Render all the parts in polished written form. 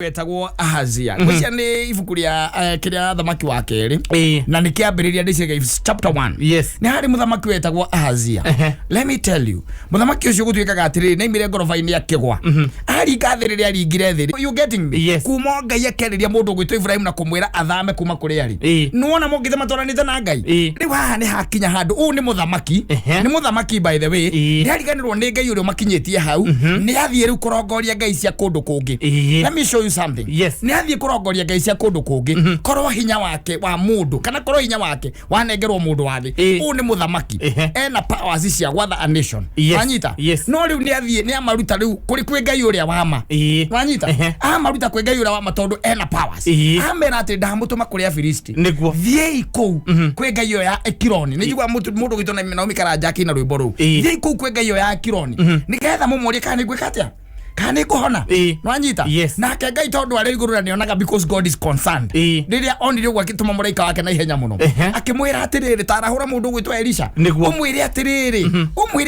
Wetagwo Ahazia. Ngwĩciria nĩ ibuku rĩa kĩrĩa thamaki wa kerĩ na nĩ kĩambĩrĩria ndĩciria chapter 1. Nĩ harĩ mũthamaki wetagwo Ahazia. Let me tell you, mũthamaki ũcio gũtuĩkaga atĩrĩrĩ, nĩ aimire ngoroba-inĩ akĩgwa, aringa thĩ. Rĩrĩa aringire thĩ, you getting me? Yes. Kuma Ngai akĩarĩria mũndũ ũgwĩtwo Ibrahim na kũmwĩra athame kuma kũrĩa arĩ. Nĩwona mokĩte matwaranĩte na Ngai. Rĩu haha nĩ hakinya handũ ũũ nĩ mũthamaki. Nĩ mũthamaki, by the way. Nĩ ariganĩrwo nĩ Ngai ũrĩa ũmakinyĩtie hau. Nĩ athiĩ rĩu kũrongoria ngai cia kũndũ kũngĩ. Let me show you something. Nĩ athiĩ kũrongoria ngai cia kũndũ kũngĩ. Korwo hinya wake wa mũndũ kana korwo hinya wake wanengerwo mũndũ wa thĩ, ũũ nĩ mũthamaki. Ena powers cia gwatha a nation. Wanyita? Yes. No rĩu nĩ athiĩ nĩ amaruta rĩu kũrĩ kwĩ Ngai ũrĩa wa ma. Wanyita? Amaruta kwĩ Ngai ũrĩa wa ma tondũ ena powers. Amera atĩ ndamũtũma kũrĩ Afilisti. Thiĩi kũu kwĩ ngai ĩyo ya Ekironi. Nĩ njiguaga mũndũ ũgwĩtwo na Naomi Karanja akĩina rwĩmbo rũu. Thiĩi kũu kwĩ ngai ĩyo ya Ekironi nĩgetha mũmũrie kana nĩ ngwĩka atĩa, kana nĩ ngũhona. Nwanyita? Yes. Nake Ngai tondũ arĩ igũrũ na nĩonaga, because God is concerned, rĩrĩa onire ũguo agĩtũma mũraika wake na ihenya mũno. Akĩmwĩra atĩrĩrĩ, tarahũra mũndũ ũgwĩtwo Elisha. Ũmwĩre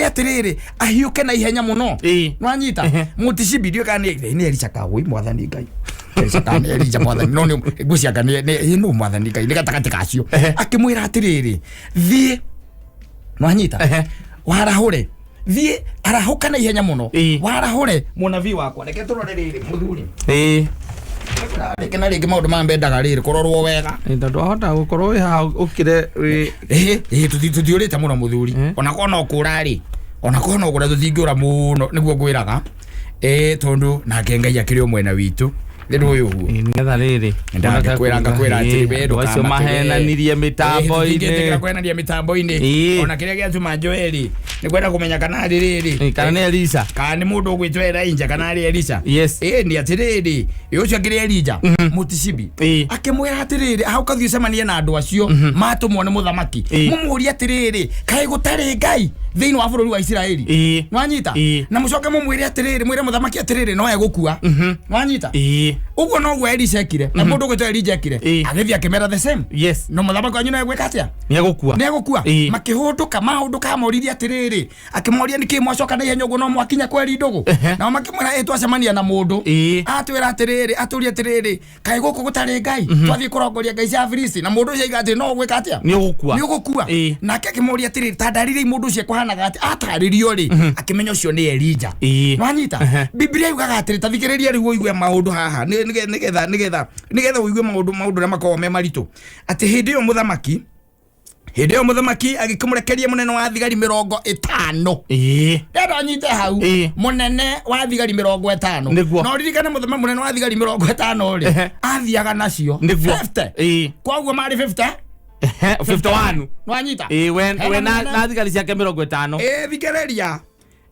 atĩrĩrĩ ahiũke na ihenya mũno. Nwanyita? Mũticibi ndiũĩ kana nĩ Elisha kagũi, mwathani Ngai, Elisha kana nĩ Elija, mwathani, no nĩ ngwĩciria nĩ nũ, mwathani Ngai, nĩ gatagatĩ kacio. Akĩmwĩra atĩrĩrĩ, thiĩ, nwanyita? Warahũre, thiĩ, arahũka na ihenya mũno. Warahũre mũnabii wakwa. Reke tũrore rĩrĩ, mũthuri. Rĩngĩ na rĩngĩ maũndũ maya mendaga rĩrĩ kũrorwo wega. Tondũ wahota gũkorwo wĩ haha ũkĩre wĩ Ĩĩ, tũtiũrĩte mũno, mũthuri. Ona korwo no kũra rĩ, ona korwo no kũra, tũtingĩũra mũno, nĩguo ngwĩraga, ĩĩ, tondũ nake Ngai akĩrĩ o mwena witũ nĩ ndũĩ ũguo. Nĩgetha rĩrĩ Ndakwĩra, ngakwĩra atĩrĩ, we andũ acio ndũkamake we. mahenanirie Tũtingĩtĩkĩra mĩtambo-inĩ. kwenania mĩtambo-inĩ. Ona kĩrĩa gĩatũma njoe rĩ, nĩ kwenda kũmenya kana rĩrĩ Kana nĩ Elisa. Kana nĩ mũndũ ũgwĩtwo Elijah kana arĩ Elisha. Ĩĩ, nĩ atĩrĩrĩ, ĩ ũcio akĩrĩ Elijah mũticibi. Akĩmwĩra atĩrĩrĩ, hau kathiĩ ũcemanie na andũ acio matũmwo nĩ mũthamaki. Mũmũrie atĩrĩrĩ, kaĩ gũtarĩ Ngai thĩinĩ wa bũrũri wa Isiraeli? Nwanyita? Na mũcoke mũmwĩre atĩrĩrĩ, mwĩre mũthamaki atĩrĩrĩ, no egũkua. Nwanyita? Ũguo noguo Elisha ekire na mũndũ ũgwĩtwo Elijah ekire. Agĩthiĩ akĩmera the same. No mũthamaki wanyu no egwĩka atĩa? Nĩ egũkua. Nĩ egũkua. Makĩhũndũka, mahũndũka, amoririe atĩrĩrĩ, akĩmoria, nĩkĩ mwacoka na ihenya ũguo no mwakinya kweri ndũgũ? Nao makĩmwĩra, ĩ twacemania na mũndũ atwĩra atĩrĩrĩ, atũria atĩrĩrĩ, kaĩ gũkũ gũtarĩ Ngai? Twathiĩ kũrongoria ngai cia Afilisti na mũndũ ũcio aiga atĩ no ũgwĩka atĩa? Nĩ ũgũkua. Nĩ ũgũkua. Nake akĩmũria atĩrĩrĩ, tandarĩriai mũndũ ũcio ekũhanaga atĩ. Atarĩrio rĩ, akĩmenya ũcio nĩ Elija. Nwanyita? Biblia yugaga atĩrĩ, tathikĩrĩria rĩu ũigue maũndũ haha, nĩgetha ũigue maũndũ ũrĩa makoragwo me maritũ, atĩ hĩndĩ ĩyo mũthamaki agĩkĩmũrekeria mũnene wa thigari 50. Ndenda nyite hau. Mũnene wa thigari 50. Na ũririkane mũnene wa thigari 50 rĩ, athiaga nacio 50. Koguo marĩ 50. 51. Nwanyita? We Hena we na mũnene- na thigari ciake 50. Ĩ, thikĩrĩria,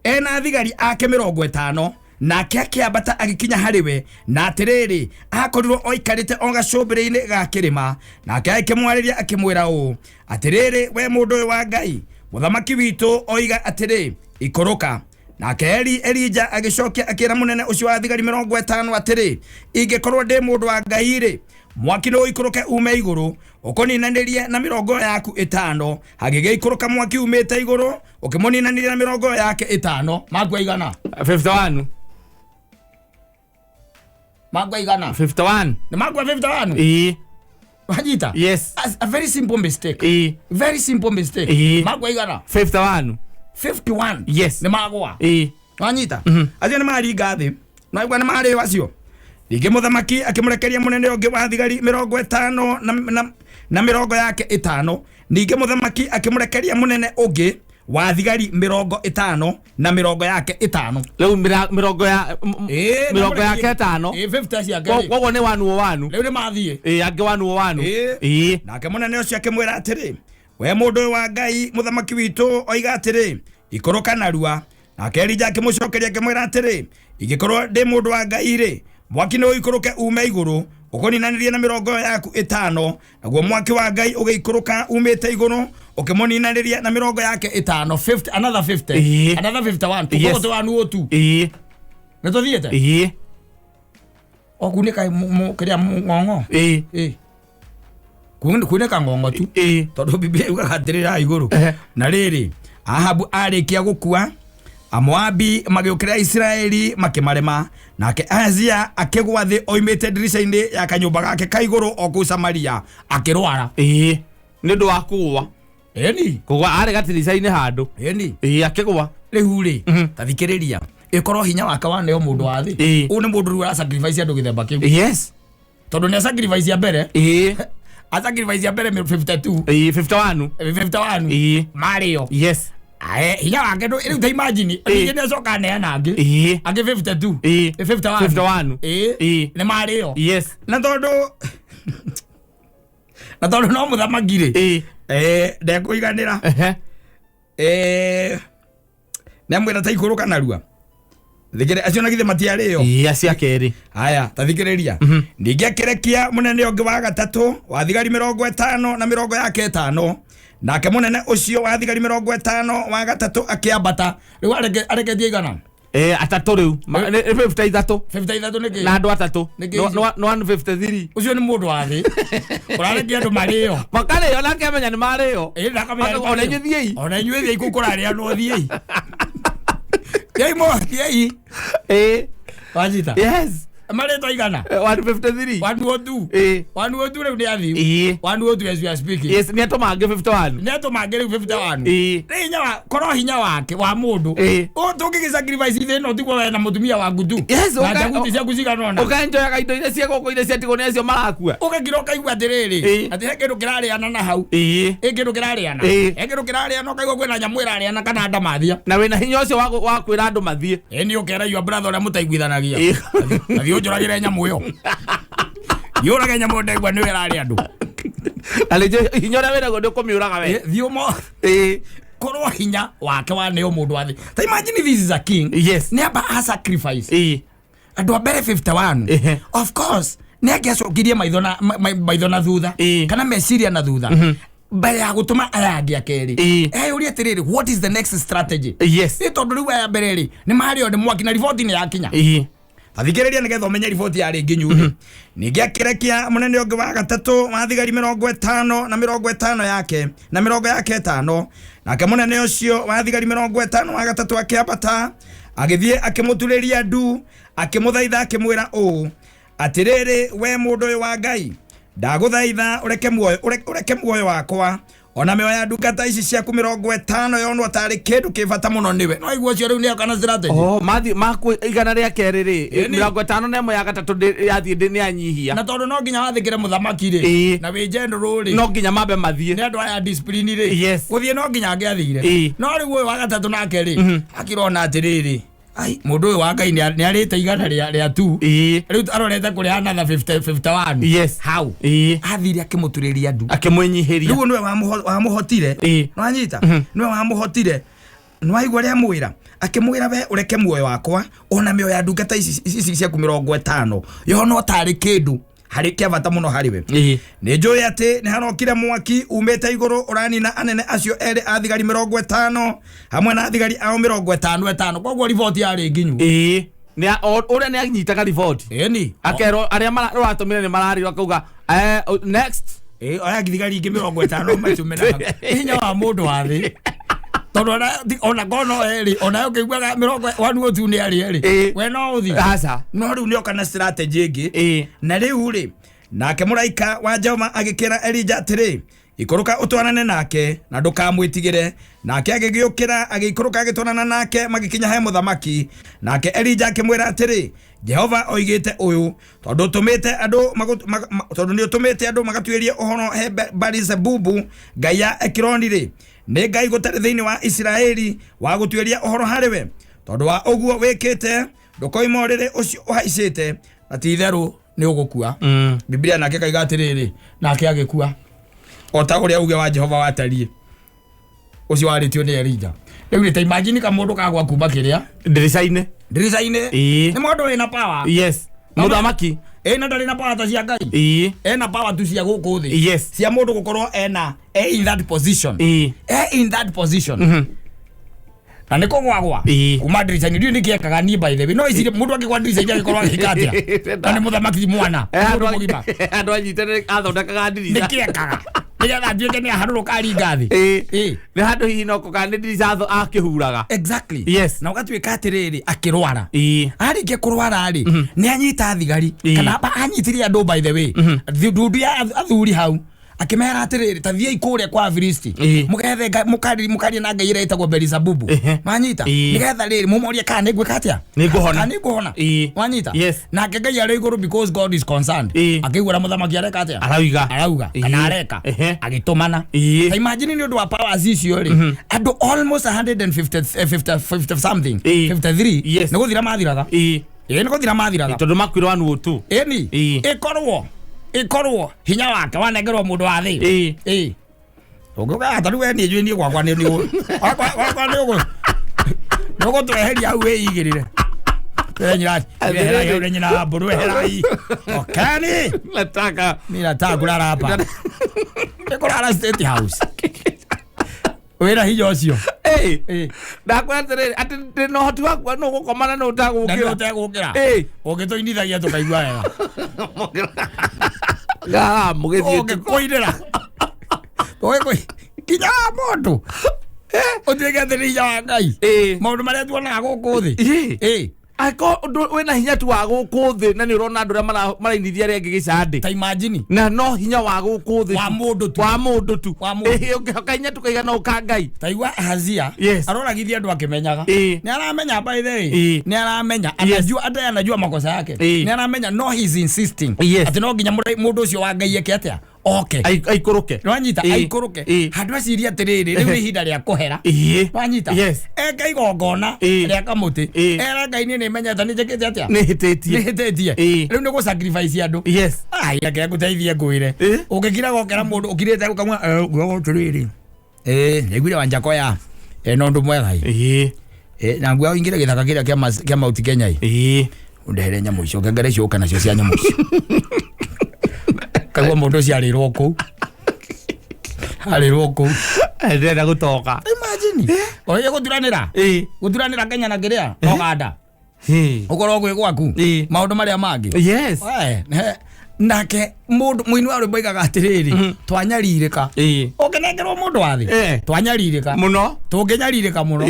ena thigari ake 50, nake akĩambata agĩkinya harĩ we, na atĩrĩrĩ, akorirwo oikarĩte o gacũmbĩrĩ-inĩ ga kĩrĩma. Nake agĩkĩmwarĩria akĩmwĩra ũũ, "Atĩrĩrĩ, we mũndũ ũyũ wa Ngai, mũthamaki witũ oiga atĩrĩ, 'Ikũrũka.'" Nake Elija agĩcokia akĩra mũnene ũcio wa thigari 50 atĩrĩ, "Ingĩkorwo ndĩ mũndũ wa Ngai rĩ, mwaki nĩ ũikũrũke ume igũrũ ũkũninanĩrie na mĩrongo ĩyo yaku 50." Hagĩgĩikũrũka mwaki umĩte igũrũ ũkĩmũninanĩria na mĩrongo ĩyo yake 50. Makua igana? 51. Makua igana? 51. Nĩ makua 51. Wanyita? Yes. A very simple mistake. Very simple mistake. Makua igana? 51. 51. Yes. Nĩ magwa. Wanyita? Acio nĩ maringa thĩ, naigua nĩ marĩo acio. Ningĩ mũthamaki akĩmũrekeria mũnene ũngĩ wa thigari 50 na mĩrongo yake 50. Ningĩ mũthamaki akĩmũrekeria mũnene ũngĩ wa thigari 50 na mĩrongo yake 50. Rĩu mĩrongo ya mĩrongo yake 50. Ĩĩ, 50 ciake rĩ. Koguo nĩ wanu o wanu. Rĩu nĩ mathiĩ. Ĩĩ, angĩ wanu o wanu. Nake mũnene ũcio akĩmwĩra atĩrĩ, "We mũndũ ũyũ wa Ngai, mũthamaki witũ oiga atĩrĩ, 'Ikũrũka narua.'" Nake Elija akĩmũcokeria akĩmwĩra atĩrĩ, "Ingĩkorwo ndĩ mũndũ wa Ngai rĩ, mwaki nĩ ũikũrũke ume igũrũ ũkũninanĩrie na mĩrongo ĩyo yaku 50." Naguo mwaki wa Ngai ũgĩikũrũka umĩte igũrũ ũkĩmũninanĩria na mĩrongo yake 50, 50, another 50. Another 51. Tũkorwo twĩ wanu ũtu. Nĩ tũthiĩte. Okunĩka kĩrĩa ng'ong'o. Ĩĩ. Kunĩka ng'ong'o tu. Tondũ Biblia yugaga atĩrĩra igũrũ. Na rĩrĩ, Ahabu arĩkia gũkua, Amoabi magĩũkĩrĩra Isiraeli makĩmarema, nake Ahazia akĩgwa thĩ oimĩte ndirica-inĩ ya kanyũmba gake ka igũrũ o kũu Samaria, akĩrwara. Ĩĩ, nĩ ũndũ wa kũgũa. Ĩni. Kũgũa arĩ gatirica-inĩ handũ. Ĩni. Ĩĩ, akĩgũa. Rĩu rĩ, ta thikĩrĩria, ĩkorwo hinya wake waneo mũndũ wa thĩ. Ĩĩ. Ũyũ nĩ mũndũ rĩu ũra sacrifice andũ gĩthemba kĩu. Tondũ nĩ sacrifice ya mbere. A sacrifice ya mbere 52. Ĩĩ, 51. 51. Marĩo. Ae, hinya wake rĩu ta imagine, ningĩ nĩ acoka aneana angĩ. Angĩ 52. 51. 51. Nĩ marĩo. Na tondũ no mũthamaki rĩ. Ndekũiganĩra. Nĩamwĩra ta ikũrũka narua. Thikĩrĩ acio na githĩ matiarĩo. Ĩĩ, acio a kerĩ. Haya, ta thikĩrĩria. Ningĩ akĩrekia mũnene ũngĩ wa gatatũ wa thigari 50 na mĩrongo yake 5. Nake mũnene ũcio wa thigari 50 wa gatatũ akĩambata. Rĩu areketie igana? Atatũ rĩu. Nĩ 53. 53 nĩkĩ? Na andũ atatũ. Nĩkĩ icio? No 153. Ũcio nĩ mũndũ wa thĩ. Ũrarekia andũ marĩo. Makarĩo nake amenya nĩ marĩo. Ĩĩ, ndakamenya nĩ Ona marĩo. inyuĩ thiĩi. Ona inyuĩ thiĩi kũu kũrarĩa no thiĩi. Thiĩi mo, thiĩi. Wanyita? Marĩtwa igana? 153. 102. 102 rĩu nĩ athiu. 102 as we are speaking. Yes, nĩ atũma angĩ 51. Nĩ atũma angĩ rĩu 51. Rĩu hinya wa, korwo hinya wake wa mũndũ. Ũũ tũngĩgĩ sacrifice thĩ ĩno tiguo we na mũtumia waku tu. Yes, Na njaguti ciaku cigana ũna. Ũkenjoyaga indo iria cia gũkũ iria ciatigwo nĩ acio marakua. Ũgakira ũkaigua atĩrĩrĩ, atĩ he kĩndũ kĩrarĩana na hau. He kĩndũ kĩrarĩana. He kĩndũ kĩrarĩana ũkaigua kwĩna nyamũ ĩrarĩana kana ndamathia. Na wĩna hinya ũcio wa kwĩra andũ mathiĩ. Ĩĩ, nĩ ũkera your brother ũrĩa mũtaiguithanagia. Athiĩ ũnjũragĩre nyamũ ĩyo. Yũrage nyamũ ndaigua nĩwe ĩrarĩa andũ. Na rĩngĩ hinya ũrĩa wĩnaguo nĩ ũkũmĩũraga we. Thiĩ ũmo. Korwo hinya wake wa nĩo mũndũ wa thĩ. Ta imagine this is a king. Nĩ amba a sacrifice. Andũ a mbere 51. Of course, nĩ angĩacokirie maitho na, maitho na thutha. Kana meciria na thutha. Mbere ya gũtũma aya angĩ a kerĩ. Eyũrie atĩrĩrĩ, what is the next strategy? Nĩ tondũ rĩu aya mbere rĩ, nĩ marĩo nĩ mwaki na riboti nĩ yakinya. Athikĩrĩria nĩgetha ũmenye riboti yarĩ nginyu rĩ. Ningĩ akĩrekia mũnene ũngĩ wa gatatũ wa thigari 50 na 50 yake na mĩrongo yake 5. Nake mũnene ũcio wa thigari 50 wa gatatũ akĩambata agĩthiĩ akĩmũturĩria ndu, akĩmũthaitha akĩmwĩra ũũ, atĩrĩrĩ we mũndũ ũyũ wa Ngai, ndagũthaitha ũreke muoyo, ũreke muoyo wakwa ona mĩoyo ya ndungata ici ciaku 50 yonwo tarĩ kĩndũ kĩ bata mũno nĩwe. No aigua ũcio rĩu nĩ oka na strategy. Oh, mathi maku igana rĩa kerĩ rĩ, Ĩni. 51 ya gatatũ yathiĩ nĩ anyihia. Na tondũ no nginya wathĩkĩre mũthamaki rĩ, na wĩ general rĩ, No nginya mambe mathiĩ. Nĩ andũ aya discipline rĩ. Gũthiĩ no nginya angĩathire. No rĩu ũyũ wa gatatũ nake rĩ, akĩrona atĩrĩrĩ, ai, mũndũ ũyũ wa Ngai nĩ arĩte igana rĩa tu. Rĩu arorete kũrĩa another 51. How? Athire akĩmũturĩria ndu. Akĩmwĩnyihĩria. Rĩu nĩwe wamũhotire. Nĩwanyita? Nĩwe wamũhotire. Nĩwaigua ũrĩa amwĩra? Akĩmwĩra we ũreke muoyo wakwa ona mĩoyo ya ndungata ici ciaku 50 yonwo tarĩ kĩndũ harĩ kĩa bata mũno harĩ we. Nĩ njũĩ atĩ nĩ harokire mwaki umĩte igũrũ ũranina anene acio erĩ a thigari 50 hamwe na thigari ao 55. Koguo riboti yarĩ nginyu. Nĩ ũrĩa nĩ anyitaga riboti. Ĩni. Akerwo arĩa ũratũmire nĩ mararirwo akauga, next. Oya thigari ingĩ 50 matũmĩra hau. Hinya wa mũndũ wa thĩ. Tondũ ona korwo no erĩ, ona ũkĩiguaga mĩrongo one o two nĩ arĩ erĩ. We no ũthiĩ. Aca. No rĩu nĩoka na strategy ĩngĩ. Na rĩu rĩ, nake mũraika wa Jehova agĩkĩra Elija atĩrĩ, ikũrũka ũtwarane nake na ndũkamwĩtigĩre. Nake agĩgĩũkĩra agĩikũrũka agĩtwarana nake magĩkinya he mũthamaki. Nake Elija akĩmwĩra atĩrĩ, Jehova oigĩte ũyũ, tondũ ũtũmĩte andũ magu-, tondũ nĩ ũtũmĩte andũ magatuĩrie ũhoro he Baali-zebubu ngai ya Ekironi rĩ, nĩ ngai gũtarĩ thĩinĩ wa Isiraeli wa gũtuĩria ũhoro harĩ we. Tondũ wa ũguo wĩkĩte, ndũkoima ũrĩrĩ ũcio ũhaicĩte, na ti itherũ nĩ ũgũkua. Biblia nake kaiga atĩrĩrĩ, nake agĩkua o ta ũrĩa uge wa Jehova watariĩ ũcio warĩtio nĩ Elija. Rĩu rĩ, ta imagine ka mũndũ kagwa kuma kĩrĩa ndirica-inĩ. Ndirica-inĩ. Nĩ mũndũ wĩna power. Mũthamaki. Na ndarĩ na power ta cia Ngai. Ena power tu cia gũkũ thĩ. Cia mũndũ gũkorwo ena, e in that position. E in that position. Na nĩ kũgwagwa. Kuma ndirica-inĩ, ndiũĩ nĩkĩ ekaga niĩ by the way. No ici mũndũ angĩgwa ndirica-inĩ agĩkorwo agĩka atĩa? Na nĩ mũthamaki mwana. Mũndũ mũgima. Andũ anyitane athondekaga ndirica. Nĩkĩ ekaga? Nĩgetha atuĩke nĩ aharũrũka aringa thĩ. Ĩĩ. Ĩĩ. Nĩ handũ hihi no kana nĩ ndirica akĩhuraga. Exactly. Yes. Na ũgatuĩka atĩrĩrĩ, akĩrwara. Ĩĩ. Arĩkia kũrwara rĩ, nĩ anyita thigari Ĩĩ. kana anyitire andũ, by the way, ndundu ya athuri hau, akĩmera atĩrĩrĩ, ta thiĩi kũrĩa kwa Afilisti, mũgethe mũkarie na ngai ĩrĩa ĩtagwo Belizebubu. Wanyita? Nĩgetha rĩrĩ mũmorie kana nĩ ngwĩka atĩa, Nĩ ngũhona. kana nĩ ngũhona. Wanyita? Yes. Nake Ngai arĩ igũrũ, because God is concerned, akĩigua ũrĩa mũthamaki areka atĩa, Arauga. Arauga kana areka, agĩtũmana. Ta imagine, nĩ ũndũ wa powers icio rĩ, andũ almost 150, 50, 50 something, 53, nĩ gũthira mathiraga. Ĩĩ, nĩ gũthira mathiraga. Tondũ makuire 102. Ĩni. Ĩkorwo hinya wake wanengerwo mũndũ wa thĩ. Ĩĩ, ũngĩũka ta rĩu we, niĩ njũĩ niĩ gwakwa nĩ gwakwa nĩ ũgũtweheria hau wĩigĩrĩre. Weherai nyina mbũrũ, weherai okani. Nataka. Mimi nataka kulala hapa. Nĩ kũrara State House wĩra hinya ũcio. Ĩĩ. Ndakwĩra atĩrĩrĩ, atĩ ndĩna ũhoti wakwa no gũkoma na no Na nĩ ũtagũkĩra. Ũtegũkĩra. Ũngĩtũinithagia tũkaigua wega. Ngarama mũgĩthiĩ. Ũngĩkũinĩra ũgĩkũi kinya wa mũndũ ũtuĩke atĩ nĩ hinya wa Ngai, maũndũ marĩa tuonaga gũkũ thĩ. Ĩĩ. Angĩkorwo ũndũ wĩna hinya tu wa gũkũ thĩ na nĩ ũrona andũ arĩa marainithia arĩa angĩ gĩcandĩ, Ta imagine. Na no hinya wa gũkũ thĩ Wa tu. mũndũ tu. Wa mũndũ tu. Wa mũndũ. Ĩĩ, ũngĩhoka hinya tu kaigana ũka Ngai. Taigua Ahazia, aroragithia andũ akĩmenyaga. Nĩ aramenya, by the way, nĩ aramenya, anajua, hata anajua makosa yake. Nĩ aramenya, no he's insisting atĩ no nginya mũndũ ũcio wa Ngai eke atĩa, oke. Aikũrũke. Nĩwanyita? Aikũrũke. Handũ acirie atĩrĩrĩ, rĩu nĩ ihinda rĩa kũhera. Wanyita? Yes. Eke igongona rĩa kamũtĩ, era Ngai, niĩ nĩmenyete nĩ njĩkĩte atĩa, Nĩ hĩtĩtie. Nĩ hĩtĩtie. Rĩu nĩ gũ sacrifice andũ. Ai, reke ngũteithie ngwĩre. Ũngĩkira gokera mũndũ ũkirĩte ũkamwa nguoga atĩrĩrĩ, ĩ nĩaiguire Wanjakoya na ũndũ mwega ĩ. Na nguo ũingĩre gĩthaka kĩrĩa kĩa Mount Kenya ĩ, ũndehere nyamũ icio, ngengere icio ũka nacio cia nyamũ icio. Kaigua mũndũ ũcio arĩrwo kũu, arĩrwo kũu. Ndĩrenda gũtoka. Imagine oye gũturanĩra, gũturanĩra Kenya na kĩrĩa Uganda, ũkorwo gwĩ gwaku, maũndũ marĩa mangĩ. We, nake mũndũ mũini wa rwĩmbo aigaga atĩrĩrĩ, twanyarirĩka, ũngĩnengerwo mũndũ wa thĩ, twanyarirĩka Mũno. Tũngĩnyarirĩka mũno.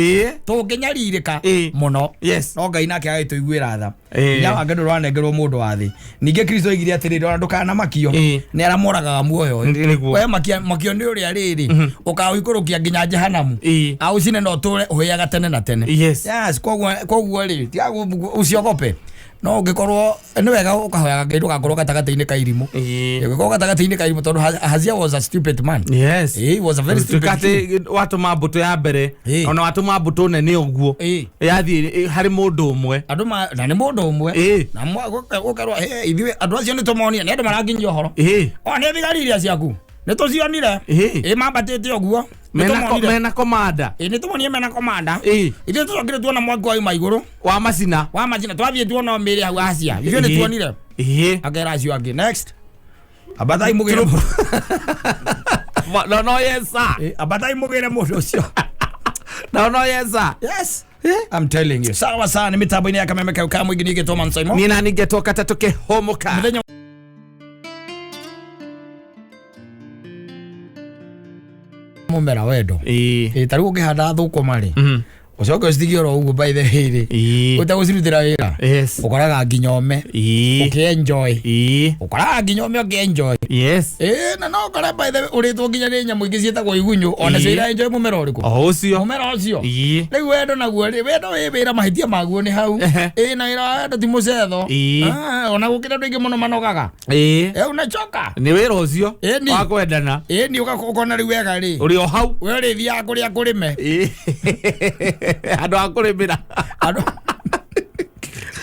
Tũngĩnyarirĩka mũno. No Ngai nake agĩtũiguĩra tha. Hinya wake ndũranengerwo mũndũ wa thĩ. Ningĩ Kristo oigire atĩrĩrĩ, ona ndũkanamakio nĩ arĩa moragaga muoyo ũyũ. Nĩguo. We makio nĩ ũrĩa rĩrĩ ũkaũikũrũkia nginya jehanamu, aũcine na ũtũre ũhĩaga tene na tene. Yes, koguo rĩ, tiga usiogope, no ũngĩkorwo nĩ wega ũkahoyaga Ngai ndũgakorwo gatagatĩ-inĩ ka irimũ. Ũngĩkorwo gatagatĩ-inĩ ka irimũ, tondũ Ahazia was a stupid man. He was a very stupid Tuĩka king. atĩ watũma mbũtũ ya mbere, ona watũma mbũtũ nene ũguo, yathiĩ harĩ mũndũ ũmwe. Andũ ma na nĩ mũndũ ũmwe, na gũkerwo, "Hey, ithuĩ andũ acio nĩ tũmonire, nĩ andũ marakinyia ũhoro, o nĩ thigari iria ciaku nĩ tũcionire, ĩ mambatĩte ũguo, nĩ tũmonire." Mena komanda. Ĩ, nĩ tũmonire mena komanda. Ithuĩ tũcokire tuona mwaki wauma igũrũ Wa macina. Wa macina. Twathiĩ tuona mĩrĩ hau Asia, ithuĩ nĩ tuonire. Akera acio angĩ, next, ambatai mũgĩre No, no, yes sir. Ambatai mũgĩre mũndũ ũcio. No, no, yes sir. Yes, I'm telling you. Sawa sawa, nĩ mĩtambo-inĩ ya Kameme kau ka mũingĩ, ningĩ Thomas Simon. Niĩ nani ngetwo katatũ kĩhũmũka. Mũthenya mũmera wendo. Ĩ, ta rĩu ũngĩhanda thũkũma rĩ, ũcoke ũcitigie oro ũguo, by the way rĩ, ũtagũcirutĩra wĩra, ũkoraga nginya ome ũkĩenjoy. Ũkoraga nginya ome ũkĩenjoy. Ĩ, na no ũkore, by the way, ũrĩtwo nginya nĩ nyamũ ingĩ ciĩtagwo igunyũ, ona cio iraenjoy mũmera ũrĩkũ? O ũcio. Mũmera ũcio. Rĩu wendo naguo rĩ, wendo wĩ wĩra, mahĩtia maguo nĩ hau. Ĩ, na wĩra wa wendo ti mũcetho. Ah, ona gũkĩra andũ aingĩ mũno manogaga. Ĩ, unachoka. Nĩ wĩra ũcio Ĩni. wa kwendana. Ĩ, ni ũkona rĩu wega rĩ, Ũrĩ o hau. we ũrĩthiaga kũrĩa kũrĩme. Andũ a kũrĩmĩra. Andũ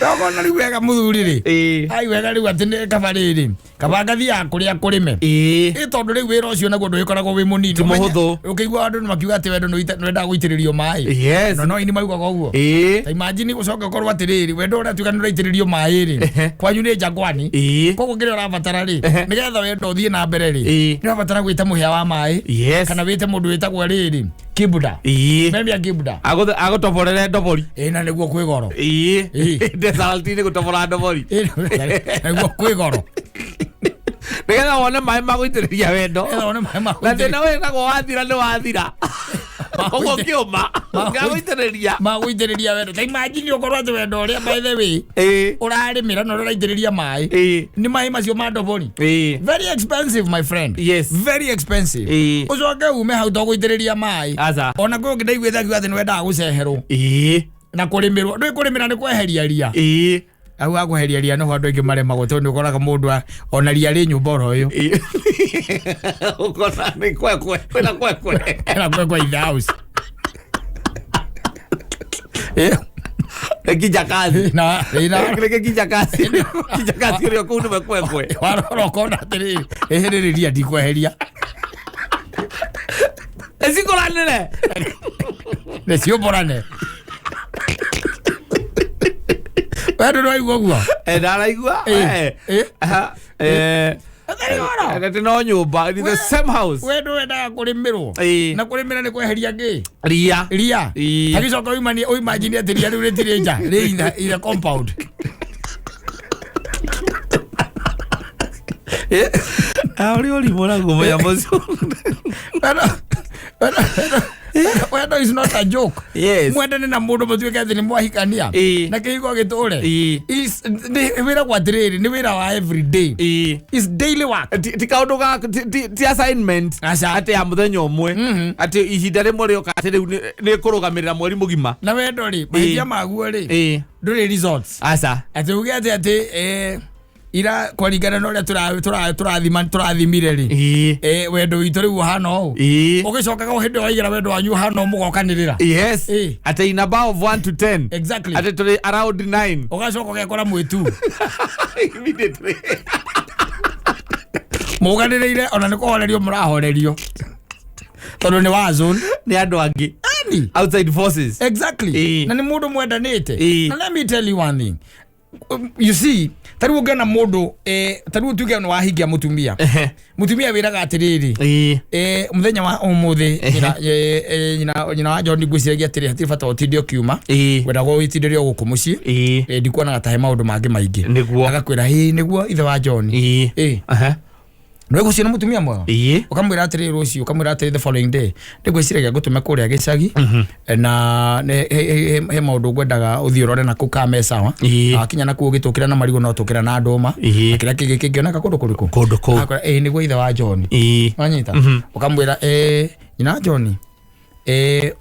we ũkona rĩu wega mũthuri rĩ, ai wega rĩu atĩ nĩ kaba rĩrĩ, kaba ngathiaga kũrĩa kũrĩme. Ĩ, tondũ rĩu wĩra ũcio naguo ndũgĩkoragwo wĩ mũnini. Ti mũhũthũ. Ũkĩigua andũ nĩ makiuga atĩ wendo nĩ wendaga gũitĩrĩrio maĩ. No no ini maugaga ũguo. Ta imagine ũcoke ũkorwo atĩrĩrĩ, wendo ũratuĩka nĩ ũraitĩrĩrio maĩ rĩ, kwanyu nĩ njangwani. Koguo kĩrĩa ũrabatara rĩ, nĩgetha wendo ũthiĩ na mbere rĩ, nĩ ũrabatara gwĩta mũhĩa wa maĩ, kana wĩte mũndũ wĩtagwo rĩrĩ kibuda, memia kibuda. Agũtoborere ndobori. Ĩ, na nĩguo kwĩ goro. Desaltinĩ gũtobora ndobori. Ĩ, nĩguo kwĩ goro. Nĩgetha wone maĩ ma gũitĩrĩria wendo. Nĩgetha wone maĩ ma Na thĩna gũitĩrĩria- wĩtagwo wathira nĩ wathira. Ũguo kĩũma. Gagũitĩrĩria. Ma gũitĩrĩria wendo. Ta imagine ũkorwo atĩ wendo ũrĩa, by the way, ũrarĩmĩra na ũrĩa ũraitĩrĩria maĩ nĩ maĩ macio ma ndobori. Very expensive, my friend. Very expensive. Ũcoke ume hau to gũitĩrĩria maĩ. Aca. Ona kwĩ ũngĩ ndaiguĩte akiuga atĩ nĩ wendaga gũceherwo na kũrĩmĩrwo. Ndũĩ kũrĩmĩra nĩ kweheria ria. Hau ha kweheria ria nĩho andũ aingĩ maremagwo, tondũ nĩ ũkoraga mũndũ ona ria rĩ nyũmba oro ũyũ. Ũkona nĩ kwekwe. Kwĩna kwekwe. Ena kwekwe in the house. Nĩ kijakazi. Na ina Nĩ kijakazi. Kijakazi ũrĩa kũu nĩwe kwekwe. Warora ũkona atĩrĩrĩ, ĩhĩrĩrĩ ria ndikweheria. Ĩcikũranĩre. Nĩciũmbũrane. We ndũraigua ũguo? Ndaraigua. Aha. Atĩ no nyũmba in the same house. We ndwendaga kũrĩmĩrwo. Na kũrĩmĩra nĩ kweheria ngĩ? Ria. Ria. Agĩcoka ũimagine atĩ ria rĩu rĩtirĩ nja, rĩ in the compound. Ũrĩa ũrimũ naguo mũnyamũ ũcio. Wendo is not a joke. Mwendane na mũndũ, mũtuĩke atĩ nĩ mwahikania na kĩhiko gĩtũre. Wĩragwo atĩrĩrĩ, nĩ wĩra wa every day. Is daily work. Ti kaũndũ ga ti assignment. Aca. Atĩ ya mũthenya ũmwe, atĩ ihinda rĩmwe rĩoka atĩ rĩu nĩ kũrũgamĩrĩra mweri mũgima. Na wendo rĩ, mahĩtia maguo rĩ, ndũrĩ results. Aca. Atĩ uge atĩ ira kwaringana na ũrĩa tũrathima tũrathimire rĩ, wendo witũ rĩu ũhana ũũ. Ũgĩcokaga o hĩndĩ ĩyo waigĩra wendo wanyu ũhana ũũ, mũgokanĩrĩra. Atĩ in a bar of 1 to 10, atĩ tũrĩ around 9. Ũgacoka ũgekora mwĩtu Immediately. Mũganĩrĩire ona nĩ kũhorerio mũrahorerio tondũ nĩ wa zone. Nĩ andũ angĩ. Ani. Outside forces. Exactly. Na nĩ mũndũ mwendanĩte. Ĩĩ. Na let me tell you one thing. You see, ta rĩu ũngĩona mũndũ, ta rĩu tuge nĩ wahingia mũtumia. Mũtumia wĩraga atĩrĩrĩ, mũthenya wa ũmũthĩ nyina wa John, ngwĩciragia atĩrĩ, hatirĩ bata ũtinde ũkiuma. Wendaga wĩtindĩre o gũkũ mũciĩ. Ndikuonaga ta he maũndũ mangĩ maingĩ. Agakwĩra, ĩĩ nĩguo ithe wa John. Nĩ gũciĩ nĩ mũtumia mwega. Ũkamwĩra atĩrĩ rũciũ, ũkamwĩra atĩrĩ the following day, nĩngwĩciragia ngũtũme kũrĩa gĩcagi na he maũndũ ngwendaga ũthiĩ ũrore na kũu kana me sawa. Na wakinya na kũu ũgĩtũkĩra na marigũ no tũkĩra na ndũma. Na kĩrĩa kĩngĩ kĩngĩoneka kũndũ kũrĩkũ? Kũndũ kũu. Akwĩra, ĩĩ nĩguo ithe wa John. Wanyita? Ũkamwĩra, nyina wa John,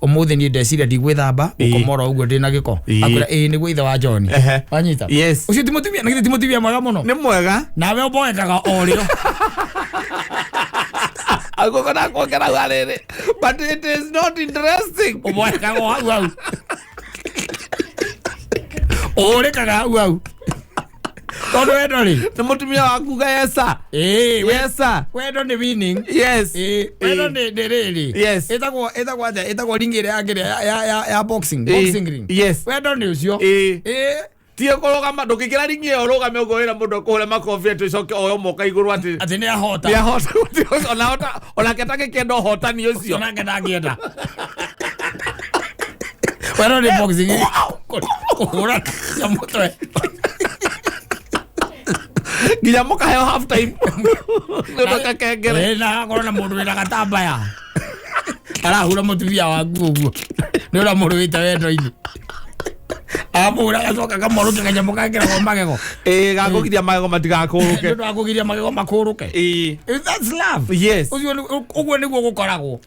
ũmũthĩ niĩ ndeciria ndigwĩthamba, gũkoma oro ũguo ndĩna gĩko. Akwĩra, ĩĩ nĩguo ithe wa John. Wanyita? Ũcio ti mũtumia, na githĩ ti mũtumia mwega mũno? Nĩ mwega. Nawe ũmboekaga o rĩo. Agũkũ nakuongera hau harĩrĩ, but it is not interesting. Ũmboekaga o hau hau, ũhũrĩkaga hau hau, tondũ wendo rĩ, Nĩ mũtumia waku ga yesa. Yesa. Wendo nĩ winning. Wendo nĩ rĩrĩ, ĩtagwo atĩa, ĩtagwo ring ĩrĩa yangĩ ya boxing, boxing ring. Wendo nĩ ũcio. Tie kũrũgama, ndũngĩkĩra ringi ĩyo ũrũgame ũguo wĩra mũndũ akũhũre makobi atĩ ũcoke oyo moka igũrũ atĩ Atĩ nĩ ahota. Nĩahota. Onahota onake tangĩkĩenda ũhotani ũcio. Onake ndangĩenda. Wendo nĩ boxing, kũhũra cia mũtwe. Nginya mũkaheo half time nĩ ũndũ gakengere. Na hagakorwo na mũndũ wĩna gatambaya arahura mũtumia waku ũguo nĩ ũrĩa mũrũĩte wendo-inĩ, amũhura agacoka akamwarũkia kanyamũ gekĩragwo magego. Ĩĩ, gakũgiria magego matigakũrũke. Nĩ ũndũ wa kũgiria magego makũrũke. That's love. Ũcio ũguo nĩguo gũkoragwo.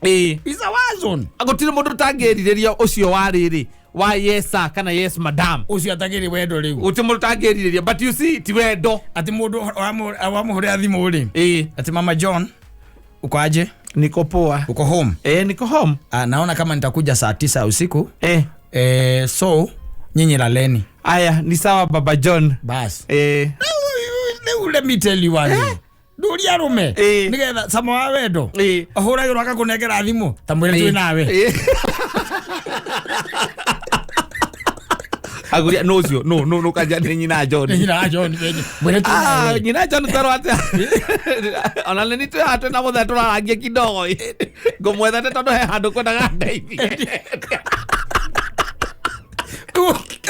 It's a war zone. Gũtirĩ mũndũ ũtangĩrirĩria ũcio wa rĩrĩ wa yes sir kana yes madam. Ũcio atagĩrĩ wendo rĩu. Gũtirĩ mũndũ ũtangĩrirĩria, but you see, ti wendo. Atĩ mũndũ wamũhũrĩra thimũ rĩ, atĩ mama John, uko aje? Niko poa. Uko home? Niko home. Ah, naona kama nitakuja saa 9 usiku. So nyinyi laleni. Aya, ni sawa, baba John. Bas. Rĩu let me tell you one thing. Ndũria arũme nĩgetha cama wa wendo ahũragĩrwo agakũnengera thimũ ta mwĩre twĩ nawe. Aguria no ũcio no no no kanja nĩ nyina John. Nĩ nyina wa John mwĩre twĩ Ah, nawe. nyina John twerwo atĩa? Ona nĩ twĩ haha twĩna mũthee tũrarangia kidogo ngũmwethete tondũ he handũ kwendaga ndeithie.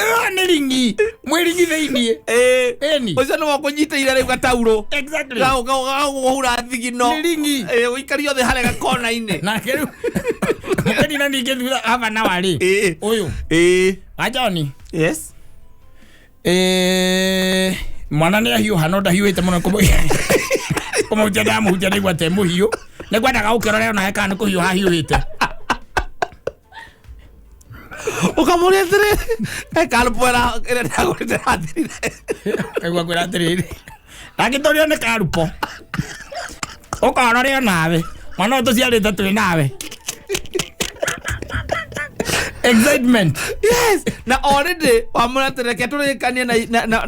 Ĩyo nĩ ringi mwĩringi thĩiniĩ. Ĩĩ. Ĩni. Ũcio nĩwe ũkũnyitĩire rĩu gataurũ. Exactly. Gagũkũhura thigino. Nĩ ringi. Ĩĩ, ũikario thĩ harĩa gakona-inĩ. Nake rĩu mũkĩnina ningĩ thutha haba na warĩ Ĩĩ. ũyũ Ĩĩ. wa John. Yes. Mwana nĩ ahiũha no ndahiũhĩte mũno kũmũhutia ndamũhutia ndaigua te mũhiũ nĩ ngwendaga ũkĩrore onawe kana nĩ kũhiũha ahiũhĩte. Ũkamũria atĩrĩrĩ, ekarupo ĩrĩa ndagũrĩte rathirire. Kaigua kwĩra atĩrĩrĩ ndangĩtũrio nĩ karupo ũkarore onawe mwana ũyũ tũciarĩte twĩ nawe. Excitement. Yes, na already wamwĩra atĩ reke tũrĩkanie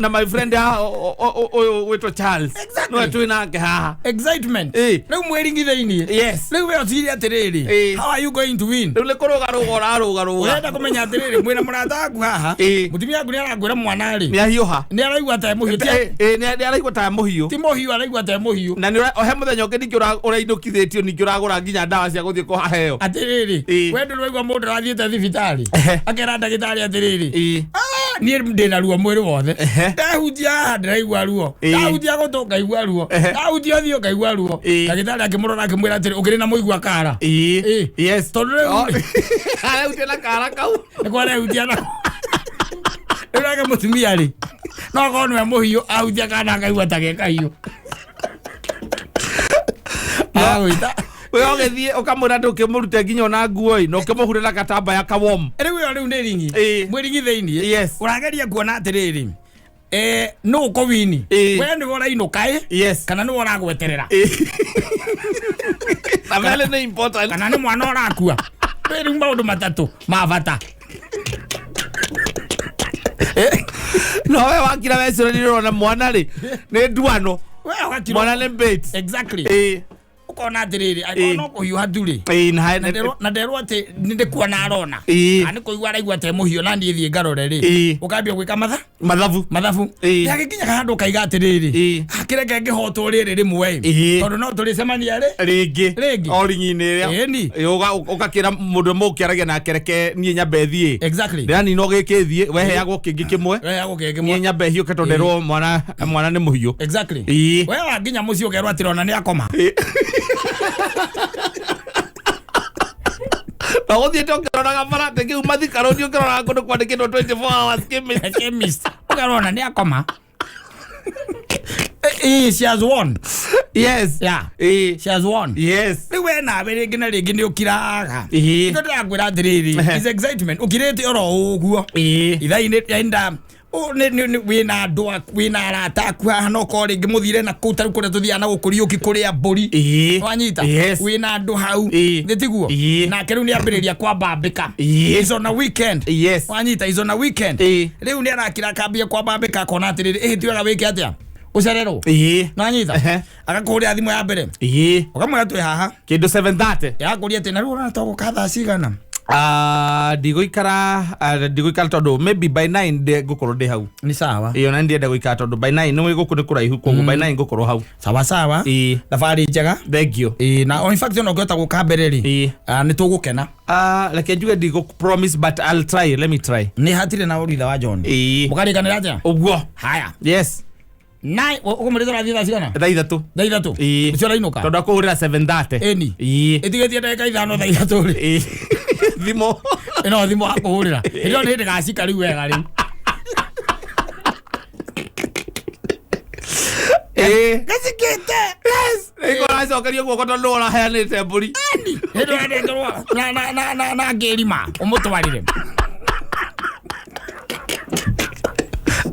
na my friend haha ũyũ wĩtwo Charles. Exactly. Nĩwe twĩ nake haha. Excitement. Ĩĩ. Rĩu mwĩringi thĩiniĩ. Yes. Rĩu we ũcirie atĩrĩrĩ, Ĩĩ. how are you going to win? Rĩu nĩ kũrũgarũga ũrarũgarũga. Ũrenda kũmenya atĩrĩrĩ mwĩna mũrata waku haha, Ĩĩ. mũtumia waku nĩ arakwĩra mwana rĩ Nĩ ahiũha. nĩ araigua ta e mũhiũ. Ĩĩ, nĩ araigua ta mũhiũ. Ti mũhiũ, araigua ta e mũhiũ. Na nĩ he mũthenya ũngĩ ningĩ ũrainũkithĩtio ningĩ ũragũra nginya ndawa cia gũthiĩ kũhaheo. Atĩrĩrĩ, Ĩĩ. we ndũrĩ waigua mũndũ arathiĩte thibitarĩ Ehe. akera ndagĩtarĩ atĩrĩrĩ, Ĩĩ. "Ah, niĩ ndĩna ruo mwĩrĩ wothe, Ehe. ndahutia haha ndĩraigua ruo, Ĩĩ. ndahutia gũtũ ngaigua ruo, Ehe. ndahutia ũthiũ ngaigua ruo." Ĩĩ. Ndagĩtarĩ akĩmũrora akĩmwĩra atĩrĩ, ũkĩrĩ na mũigua kara? Ĩĩ. Ĩĩ. Yes. Tondũ rĩu Arahutia na kara kau. nĩkwo arehutia nako. Rĩu nake mũtumia rĩ no akorwo nĩwe mũhiũ ahutia kana akaigua ta ge kahiũ agwĩta. We ũgĩthiĩ ũkamwĩra atĩ ũkĩmũrute nginya ona nguo ĩ na ũkĩmũhure na gatambaya kawom. Rĩu ĩyo rĩu nĩ ringi. Ĩĩ. Mwĩringi thĩiniĩ. Yes. Ũrageria kuona atĩrĩrĩ, nũ ũkũwini? Ĩĩ. We nĩwe ũrainũka ĩ Yes. kana nĩwe ũragweterera? Na merĩ nĩ important. Kana nĩ mwana ũrakua? Rĩu rĩu maũndũ matatũ ma bata. No we wakira wecũrania ũrona mwana rĩ nĩ nduano. We ũgakira. Mwana nĩ bait. Exactly. Ĩĩ. Ũkona atĩrĩrĩ, angĩkorwo Ĩĩ. no kũhiũha tu rĩ, Ĩĩ, na na nderwo atĩ nĩ ndĩkuona arona, Ĩĩ. kana nĩ kũigua araigua te mũhiũ na niĩ thiĩ ngarore rĩ, Ĩĩ. ũkambia gwĩka matha mathabu. Mathabu. Ĩĩ. Gagĩkinya handũ ũkaiga atĩrĩrĩ, Ĩĩ. kĩreke ngĩhotwo rĩrĩ rĩmwe ĩ, Ĩĩ. tondũ no tũrĩcemania rĩ Rĩngĩ. Rĩngĩ. O ringi-inĩ ĩrĩa. Ĩni. Ĩĩ, ũgakĩra mũndũ mũkĩaragia nake reke niĩ nyambe thiĩ. Exactly. Ndĩranina gĩkĩ thiĩ weheagwo kĩngĩ kĩmwe. Weheagwo kĩngĩ Niĩ kĩmwe. nyambe hiũke tondũ nderwo mwana nĩ mũhiũ. Exactly. Ĩĩ. We wa nginya mũciĩ ũkerwo atĩrĩ ona nĩ akoma. Na ũthiĩte ũkĩroraga bara atĩ mathika rũciũ ũkĩroraga kũndũ kwandĩkĩtwo 24 hours chemist. Chemist ũkerwo ona nĩ akoma. She has won. Yes. Yeah. Ĩĩ. She has won. Yes. Rĩu we nawe rĩngĩ na rĩngĩ nĩ ũkiraga. Ĩĩ. Nĩkĩo ndĩrakwĩra atĩrĩrĩ, Ehe. is excitement ũkirĩte oro ũguo. Ĩĩ. Ithaa-inĩ enda wĩna andũ aku, wĩna arata aku haha no korwo rĩngĩ mũthire na kũu tarĩu kũrĩa tũthiaga na gũkũ Kariũki kũrĩa mbũri. Ĩĩ. Wanyita? Yes. Wĩna andũ hau. Ĩĩ. Nĩ tiguo? Ĩĩ. Nake rĩu nĩ ambĩrĩria kwambambĩka. Ĩĩ. Is on a weekend. Yes. Wanyita, is on a weekend. Ĩĩ. Rĩu nĩ arakira akambia kwambambĩka akona atĩrĩrĩ, ĩhĩ ti wega wĩke atĩa? Ũcererwo. Ĩĩ. Nanyita? Ehe. Agakũhũrĩra thimũ ya mbere. Ĩĩ. Ũkamwĩra twĩ haha. Kĩndũ 7:30. Yakũria atĩ na rĩu ũrona ta ũgũka thaa cigana? Ndigũikara tondũ maybe by 9 ngũkorwo ndĩ hau. Nĩ sawa. Ĩĩ, ona ndienda gũikara tondũ by 9 nĩ gũkũ nĩ kũraihu koguo by 9 ngũkorwo hau. Sawa sawa. Ĩĩ. Thabarĩ njega. Thank you. Ĩĩ, na in fact ona ũngĩhota gũka mbere rĩ, Ĩĩ. nĩ tũgũkena. Reke njuge ndigũ promise but I'll try, let me try. Nĩ hatirĩ na ũritha wa John. Ĩĩ. Mũkarĩkanĩra atĩa? Ũguo. Haya. Yes. Nine, ũkũmũrĩte ũrathiĩ thaa cigana? Thaa 3. Thaa 3? Ĩĩ. Nĩcio ũrainũka? Tondũ akũhũrĩra 7:30. Ĩni. Ĩĩ. Ĩtigĩtie ndagĩka 5 thaa 3 rĩ. Ĩĩ. Thimũ. Ĩno thimũ akũhũrĩra. Ĩno nĩ hĩndĩ gacika rĩu wega rĩu. Ĩĩ. Gacikĩte. Yes. Nĩguo ũracokerio guoko tondũ nĩwe ũraheanĩte mbũri. Hĩndĩ ũranengerwo na ngĩrima ũmũtwarĩre.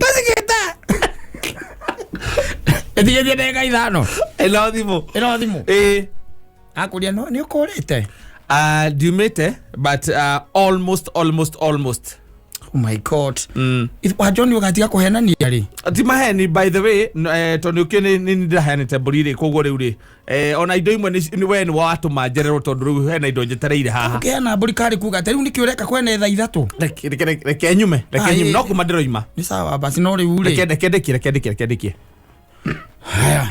Gacikĩte. Ĩtigĩtie ndagĩka 5. Ĩno thimũ. Ĩno thimũ. Ĩĩ. Akũria no nĩ ũkũrĩte? Ndiumĩte but almost almost almost. Oh my God. Wa John ũgatiga kũhenania rĩ? Ti maheni by the way, tondũ ũkĩ nĩ ndĩraheanĩte mbũri rĩ koguo rĩu rĩ ona indo imwe we nĩ watũma njererwo tondũ rĩu hena indo njetereire haha. Ũkĩheana mbũri karĩ kuga atĩ rĩu nĩkĩ ũreka kwene thaa 3? Reke nyume, reke nyume Ĩĩ. no kuma ndĩroima. Nĩ sawa basi no rĩu Reke rĩ. reke ndĩkie, reke ndĩkie, reke ndĩkie. Haya.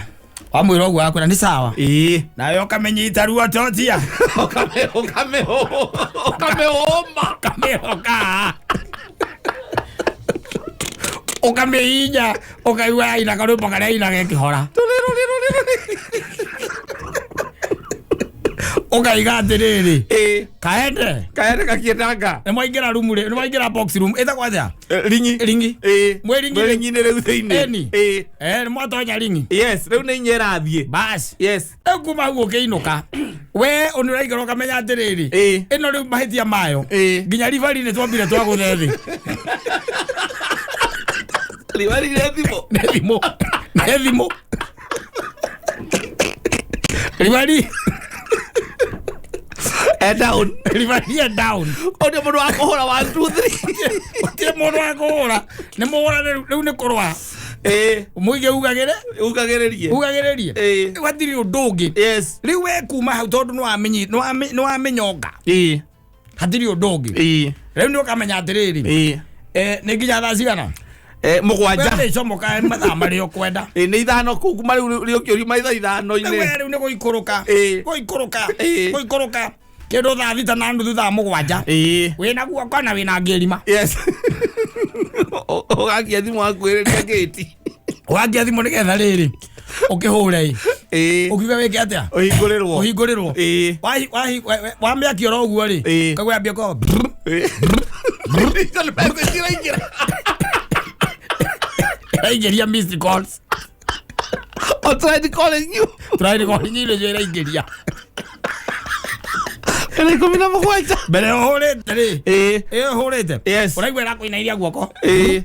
Wamwĩra ũguo akwĩra nĩ sawa. Ĩĩ. Nawe ũkamĩnyita ruo totia. Ũkamĩhũma. Ũkamĩhoka. Ũkamĩhihinya ũkaigua yaina karwĩmbo karĩa ainaga ĩkĩhora. Ũkaiga atĩrĩrĩ, Ĩĩ. kaende. Kaende gakiendanga. Nĩ mwaingĩra rumu rĩ, nĩ mwaingĩra box room ĩtagwo atĩa? Ringi. Ringi. Ĩĩ. Mwĩ ringi Mwĩ rĩ? ringi-inĩ rĩu thĩinĩ. Ĩni. Ĩĩ. Nĩ mwatonya ringi. Yes, rĩu nĩ inya ĩrathiĩ. Bas. Yes. Rĩu kuma hau ũkĩinũka we nĩ ũraikara ũkamenya atĩrĩrĩ, Ĩĩ. ĩno rĩu mahĩtia mayo Ĩĩ. nginya ribari nĩ twambire twagũthe thĩ. Ribari nĩ thimũ. Nĩ thimũ, nĩ thimũ, ribari. E down. Ribari e down. Ũrĩa mũndũ wa kũhũra 1 2 3. Gũtirĩ mũndũ wa kũhũra, nĩ mũhũra rĩu nĩ kũrũa. Ĩĩ. Mũige ugagĩre. Ugagĩrĩrie. Ugagĩrĩrie. Ĩĩ. Rĩu hatirĩ ũndũ ũngĩ. Yes. Rĩu we kuma hau tondũ nĩ wamenyonga, Ĩĩ. hatirĩ ũndũ ũngĩ. Ĩĩ. Rĩu nĩ ũkamenya atĩrĩrĩ, Ĩĩ. nĩ nginya thaa cigana? Mũgwanja. Wee mathaa marĩa ũkwenda. Ĩĩ, nĩ 5 kũu kuma rĩu rĩũkĩũrio maitha ithano-inĩ. Rĩu we rĩu nĩ gũikũrũka. Ĩĩ. Gũikũrũka. Ĩĩ. Gũikũrũka kĩndũ thaa 6:30, thaa 7. Ĩĩ. Wĩna guoko na wĩna ngĩrima. Yes. Ũgakia thimũ wakuhĩrĩria gĩti. Wakia thimũ nĩgetha rĩrĩ ũkĩhũre ĩ. Ĩĩ. Ũkiuga wĩke atĩa? Ũhingũrĩrwo. Ũhingũrĩrwo. Ĩĩ. Wamĩakia oro ũguo rĩ, Ĩĩ. kaigua yambia kũ Ĩĩ. Icio nĩ message iraingĩra. Ĩraingĩria missed calls. I tried calling you. Tried calling you nĩcio ĩraingĩria. Ĩna 17. Mbere ũhũrĩte rĩ, Ĩĩ. ĩyo ũhũrĩte, Yes. ũraigua ĩrakũinainia guoko. Ĩĩ.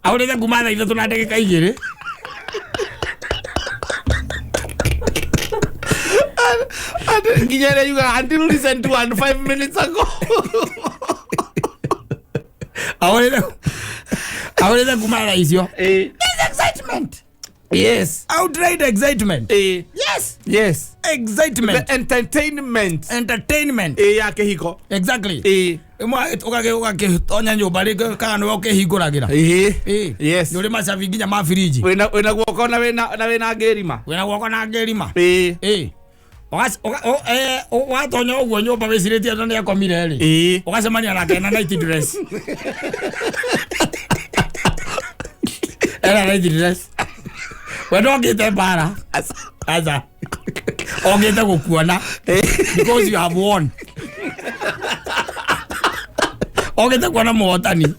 Ahũrĩte kuma thaa 3:02. Nginya ĩrĩa yugaga until listen to one 5 minutes ago. Ahũrĩte kuma thaa icio. Ĩĩ. This excitement. Yes. Outright excitement. Ĩĩ. Yes. Yes. Excitement. The entertainment. Entertainment. Ĩĩ, ya kĩhiko. Exactly. Ĩĩ. Ĩmwe ũgagĩtonya nyũmba rĩngĩ kana nĩwe ũkĩhingũragĩra. Ĩĩ. Ĩĩ. Yes. Nĩ ũrĩ macabi nginya ma firiji. Wĩna guoko na wĩna ngĩrima. Wĩna guoko na ngĩrima. Ĩĩ. Ĩĩ. Watonya ũguo nyũmba wĩcirĩtie atĩ nĩ akomire rĩ, Ĩĩ. ũgacemania nake ena night dress, ena night dress. We ndokĩte mbara, aca, okĩte gũkuona because you have won. Okĩte kuona mũhotani.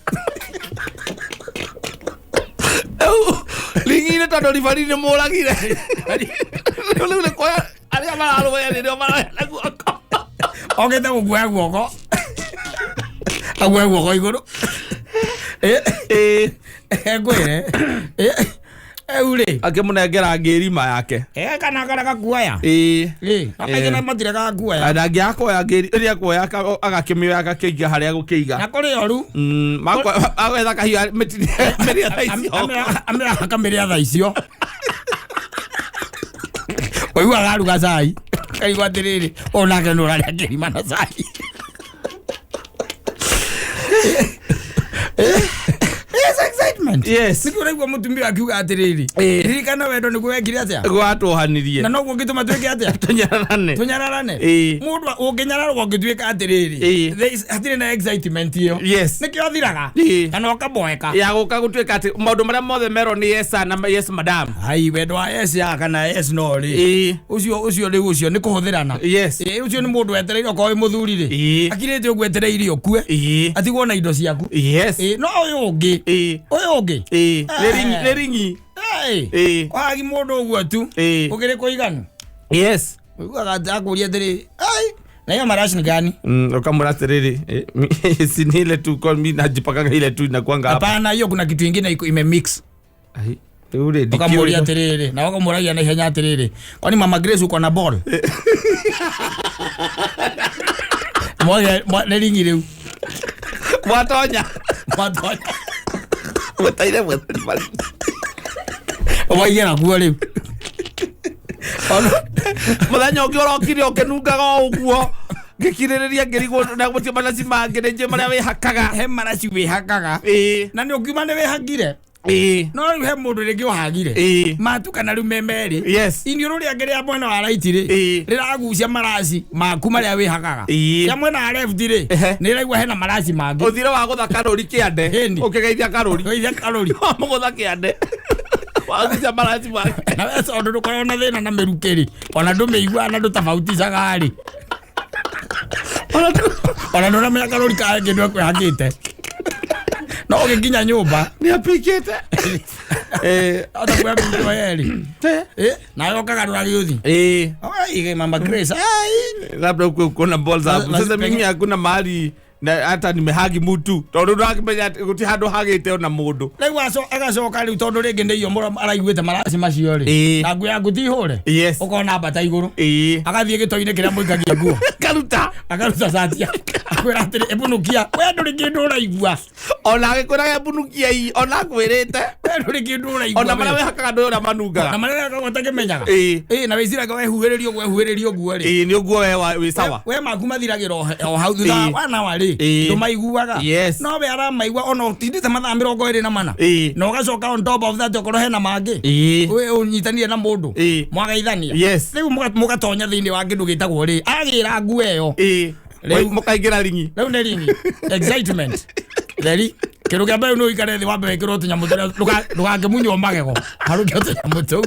Rĩu ringi-inĩ tondũ ribari nĩ mũragire. Rĩu nĩ kuoya arĩa mararũya nĩrĩo maroya na guoko. Okĩte gũkuoya guoko, aguoe guoko igũrũ. Ĩĩ. Ngwĩre rĩu rĩ, Akĩmũnengera ngĩrima yake. Kana karĩa gakuoya. Ĩĩ. Ĩ, gakaingĩ na matire gakuoya. Na angĩakoya ngĩri rĩrĩa akuoya agakĩmĩoya agakĩiga harĩa agũkĩiga. Na kũrĩ oru. Agwetha kahiũ mĩrĩa thaa icio. Akamĩrĩa thaa icio. Ũiguaga aruga cai, kaigua atĩrĩrĩ, ũyũ nake nĩ ũrarĩa kĩrima na cai. Yes, excitement. Yes. Nĩkĩo ũraigua mũtumia akiuga atĩrĩrĩ, Ĩĩ. ririkana wendo nĩguo wekire atĩa, Gwatuohanirie. na noguo ũngĩtũma twĩke atĩa? Tũnyararane. Tũnyararane. Ĩĩ. Mũndũ ũngĩnyararwo ũngĩtuĩka atĩrĩrĩ, Ĩĩ. hatirĩ na excitement ĩyo. Yes. Nĩkĩo thiraga. Ĩĩ. Kana ũkaboeka. Ya gũka gũtuĩka atĩ maũndũ marĩa mothe merwo nĩ yes sir na yes madam. Hai, wendo wa yes ya kana yes no rĩ, Ĩĩ. ũcio rĩu ũcio nĩ kũhũthĩrana. Yes. Ĩĩ, ũcio nĩ mũndũ wetereire okorwo wĩ mũthuri rĩ, Ĩĩ. akirĩte ũguo etereire ũkue, Ĩĩ. atigwo na indo ciaku. Yes. Ĩĩ, no ũyũ ũngĩ, Ĩĩ. ũyũ ũngĩ. Ĩĩ. Nĩ ringi. Ĩĩ. Ĩĩ. Wagi mũndũ ũguo tu. Ĩĩ. Ũkĩrĩ kũiganu. Yes. Ũiguaga atĩ akũria atĩrĩ, ai, na hiyo marashi ni gani? Ukamwĩra atĩrĩrĩ, si ni ile tu kwa mimi najipakaga ile tu inakuanga hapa. Hapana, hiyo kuna kitu ingine iko imemix. Ai, rĩu rĩ, Ukamũria ndikĩũĩ. atĩrĩrĩ, na ũkamũragia na ihenya atĩrĩrĩ, kwani Mama Grace uko na ball? Mwage nĩ ringi rĩu. Mwatonya. Mwatonya. Mwetaire mwethani marĩ. Waigĩra kuo rĩu. Mũthenya ũngĩ ũrokire ũkĩnungaga o ũguo ngĩkirĩrĩria ngĩrigwo na gũtirĩ maraci mangĩ nĩ njũĩ marĩa wĩhakaga. He maraci wĩhakaga. Ĩĩ. Na nĩ ũkiuma nĩ wĩhakire. No rĩu he mũndũ rĩngĩ ũhagire. Matukana rĩu me merĩ. Iniũrũ rĩake rĩa mwena wa right rĩ, rĩragucia maraci maku marĩa wĩhakaga. Rĩa mwena wa left rĩ, nĩ rĩraigua hena maraci mangĩ. Ũthire wagũtha karũri kĩande. Ũkĩgeithia karũri. Ũkĩgeithia karũri. Wamũgũtha kĩande. Wagucia maraci make. Na we tondũ ndũkoragwo na thĩna na mĩrukĩ rĩ, ona ndũmĩiguaga na ndũtabauticaga rĩ. Ona ndũramenya karũri ka kĩndũ ekwĩhakĩte. No ũgĩkinya nyũmba. Nĩ apikĩte. Ota kuoya mĩrukĩ yerĩ. Nawe ũkagarũra gĩũthi. Ai, Mama Grace. Ai. Labda huko uko na balls hapo. Sasa mimi hakuna mahali na hata nimehagi mutu tondu ndakimenya atĩ guti handu hagite ona mundu. Rĩu agacoka rĩu tondũ rĩngĩ nĩ iyo mũro araiguĩte maraci macio rĩ. Na nguo yaku ti hũre. Ũkona ambata igũrũ. Agathiĩ gĩto-inĩ kĩrĩa mũikagia nguo. Karuta. Akaruta cati yake. Akwĩra atĩrĩ, ĩmbunukia. We ndũrĩ kĩndũ ũraigua. Ona agĩkwĩraga ĩmbunukia ii, ona akwĩrĩte. We ndũrĩ kĩndũ ũraigua. Ona marĩa wehakaga ndũĩ ũrĩa manungaga. Na marĩa wehakaga ũtakĩmenyaga. Na wĩciraga wehuhĩrĩria ũguo, wehuhĩrĩria ũguo rĩ. Nĩ ũguo we wĩ sawa. We maku mathiragĩra o hau thutha wa wanawa rĩ. Ndũmaiguaga. No we aramaigua ona ũtindĩte mathaa mĩrongo ĩrĩ na mana. Na ũgacoka on top of that okorwo hena mangĩ. We ũnyitanire na mũndũ. Mwagaithania. Rĩu mũgatonya thĩinĩ wa kĩndũ gĩtagwo rĩ. Agĩra nguo ĩyo. Rĩu mũkaingĩra ringi. Rĩu nĩ ringi. Excitement. Theri. Kĩndũ kĩa mbere nĩ ũikare thĩ wambe wĩkĩrwo tũnyamũ tũrĩa ndũgakĩmunywo magego. Harũkio tũnyamũ tũu.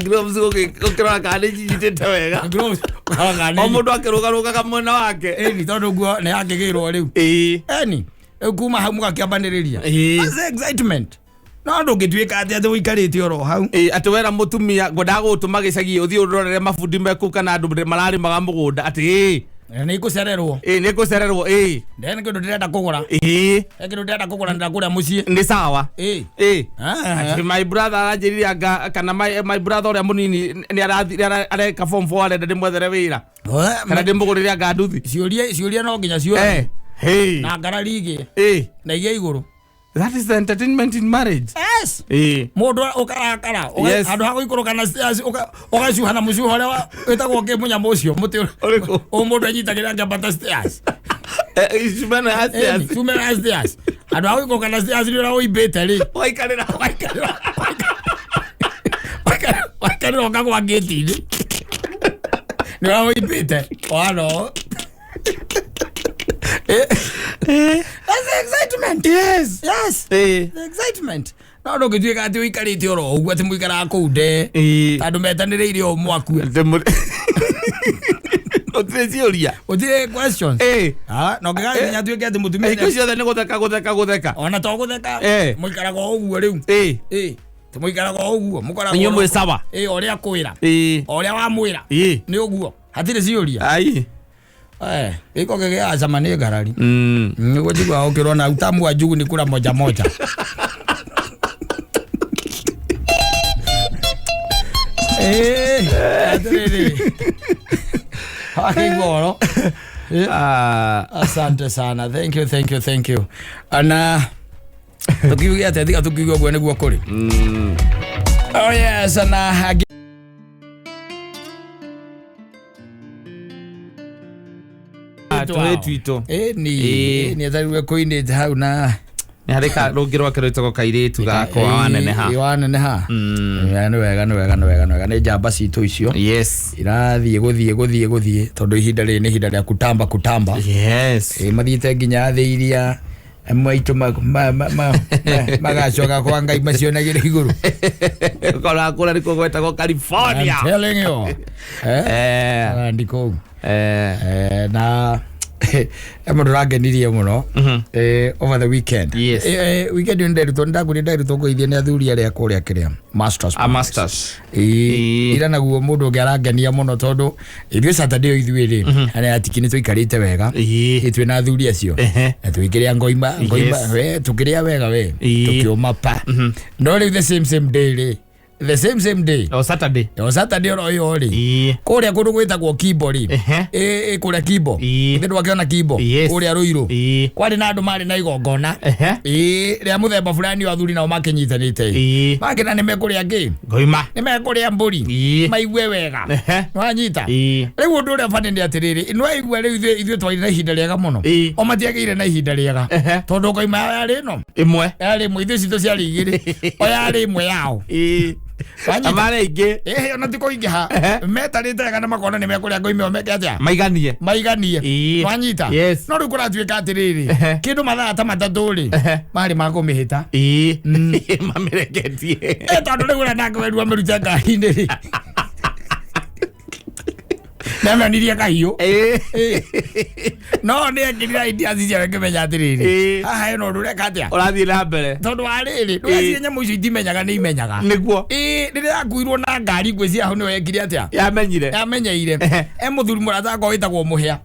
Gloves gũkĩrora kana nĩ cinyitĩte wega. Gloves, ũkarora kana nĩ O mũndũ akĩrũgarũgaga mwena wake. Ĩni, tondũ nguo nĩ yakĩgĩrwo rĩu. Ĩni, rĩu kuma hau mũgakĩambanĩrĩria. That's the excitement. No ndũngĩtuĩka atĩ atĩ ũikarĩte oro hau. Atĩ wera mũtumia ngwendaga gũgũtũma gĩcagi ũthiĩ ũrorere mabundi me kũu kana andũ mararĩmaga mũgũnda atĩ ĩĩ. Nĩ ikũcererwo. Nĩ ikũcererwo, ĩĩ. Ndĩrenda kĩndũ ndĩrenda kũgũra. Kĩndũ ndĩrenda kũgũra ndĩrakũrĩa mũciĩ. Nĩ sawa. Atĩ my brother aranjĩrire anga kana my brother ũrĩa mũnini nĩ areka form 4 arenda ndĩmwethere wĩra. Kana ndĩmũgũrĩre anga nduthi. Ciũria no nginya ciũrie. Hey. Na ngarari igĩe. Na igĩe igũrũ. That is the entertainment in marriage. Yes. Mũndũ ũkarakara, handũ ha gũikũrũka na stairs, ũgacuha na mũcuha ũrĩa wĩtagwo kĩ mũnyamũ ũcio, mũtĩ ũrĩa- Ũrĩkũ? Ũyũ mũndũ anyitagĩrĩra akĩambata stairs. Cuma ya stairs. Cuma ya stairs. Handũ ha gũikũrũka na stairs nĩ ũrĩa ũimbĩte rĩ. Waikarĩra. Waikarĩra. Waikarĩra ũkagwa ngĩti-inĩ. Nĩ ũrĩa ũimbĩte. Wano. That's the excitement. Yes. Yes. The excitement. No ndũngĩtuĩka atĩ ũikarĩte oro ũguo atĩ mũikaraga kũu nde. Tondũ metanĩrĩire o mwakue. Gũtirĩ ciũria. Gũtirĩ questions. No ngĩgakinya tuĩke atĩ mũtumia Hingo ciothe nĩ gũtheka, gũtheka, gũtheka. Ona to gũtheka. Mũikaraga o ũguo rĩu. Mũikaraga o ũguo. Mũkoragwo Inyuĩ mwĩ sawa. O ũrĩa akwĩra. O ũrĩa wamwĩra. Nĩ ũguo. Hatirĩ ciũria. Ai. Gĩko gĩgĩaga cama nĩ ngarari. Nĩguo njiguaga ũkĩrwo na utamu wa njugu nĩ kura moja moja. Atĩrĩrĩ. Wakĩigua ũhoro? Asante sana. Thank you, thank you, thank you. Ana tukiuge atĩa tiga tukiuge ũguo nĩguo kũrĩ. Oh yes, ana hagi Tũhĩ twitũ. Ĩni, ĩni etharirwe kũinĩte hau na Nĩ harĩ rũngĩ rwake rwĩtagwo kairĩtu gakwa waneneha. Waneneha. Nĩ wega, nĩ wega, nĩ wega, nĩ wega. Nĩ njamba citũ icio. Irathiĩ gũthiĩ, gũthiĩ, gũthiĩ, tondũ ihinda rĩrĩ nĩ ihinda rĩa kutamba, kutamba. Mathiĩte nginya thĩ iria maitũ magacoka kwa Ngai macionagĩre igũrũ. Ũkora kũrĩa nĩkuo gwetagwo California. I'm telling you. Ndi kũu. Na mũndũ ũrangenirie mũno. Over the weekend. Weekend nĩ nderutwo, nĩ ndagũrire nderutwo ngũithie nĩ athuri arĩa kũrĩa kĩrĩa. Masters. A masters. Ira naguo mũndũ ũngĩ arangenia mũno tondũ ithuĩ Saturday ithuĩ rĩ, arĩa atiki nĩ tũikarĩte wega. Twĩ na athuri acio. Na tũgĩkĩrĩa ngoima, ngoima, we, tũkĩrĩa wega we. Tũkĩũma pa. No rĩu the same day rĩ, The same same day. O Saturday. O Saturday oro ĩyo rĩ, Ĩĩ. kũrĩa kũndũ gwĩtagwo Kimbo rĩ, ĩ kũrĩa Kimbo, Ĩĩ. nĩ ndwakĩona Kimbo? Yes. Kũrĩa Rũirũ, Ĩĩ. kwarĩ na andũ marĩ na igongona ĩ rĩa mũthemba fulani wa athuri, nao makĩnyitanĩte, makĩna nĩ mekũrĩa ngĩ, Ngoima. nĩ mekũrĩa mbũri, maigue wega. Wanyita? Ĩĩ. Rĩu ũndũ ũrĩa bani nĩ atĩrĩrĩ, nĩwaigua rĩu ithuĩ twarĩ na ihinda rĩega mũno. O matiagĩire na ihinda rĩega, tondũ ngoima yao yarĩ ĩno. Ĩmwe. Yarĩ ĩmwe, ithuĩ citũ ciarĩ igĩrĩ, o yarĩ ĩmwe yao. Wanyita? Amarĩ aingĩ. Ĩhĩ, ona ti kũingĩha. Metarĩte wega na makona nĩ mekũrĩa ngoima ĩyo, meke atĩa? Maiganie. Maiganie. Wanyita? Yes. No rĩu kũratuĩka atĩrĩrĩ, kĩndũ mathaa ta 3 rĩ, marĩ ma kũmĩhĩta. Ĩĩ. Mamĩreketie. Ĩ tondũ rĩu ũrĩa nake werua mĩrute ngari-inĩ rĩ, nĩamĩonirie kahiũ. Ĩ. No nĩ ekĩrire ideas ciao, ngĩmenya atĩrĩrĩ, haha hena ũndũ ũreka atĩa? Ũrathiĩ na mbere. Tondũ wa rĩrĩ, ndũgecirie nyamũ icio itimenyaga, nĩ imenyaga. Nĩguo. Ĩ rĩrĩa yakuirwo na ngari, ngwĩciria hau nĩyo yekire atĩa? Yamenyire. Yamenyeire. E mũthuri mũrata wakwa wĩtagwo Mũhĩa,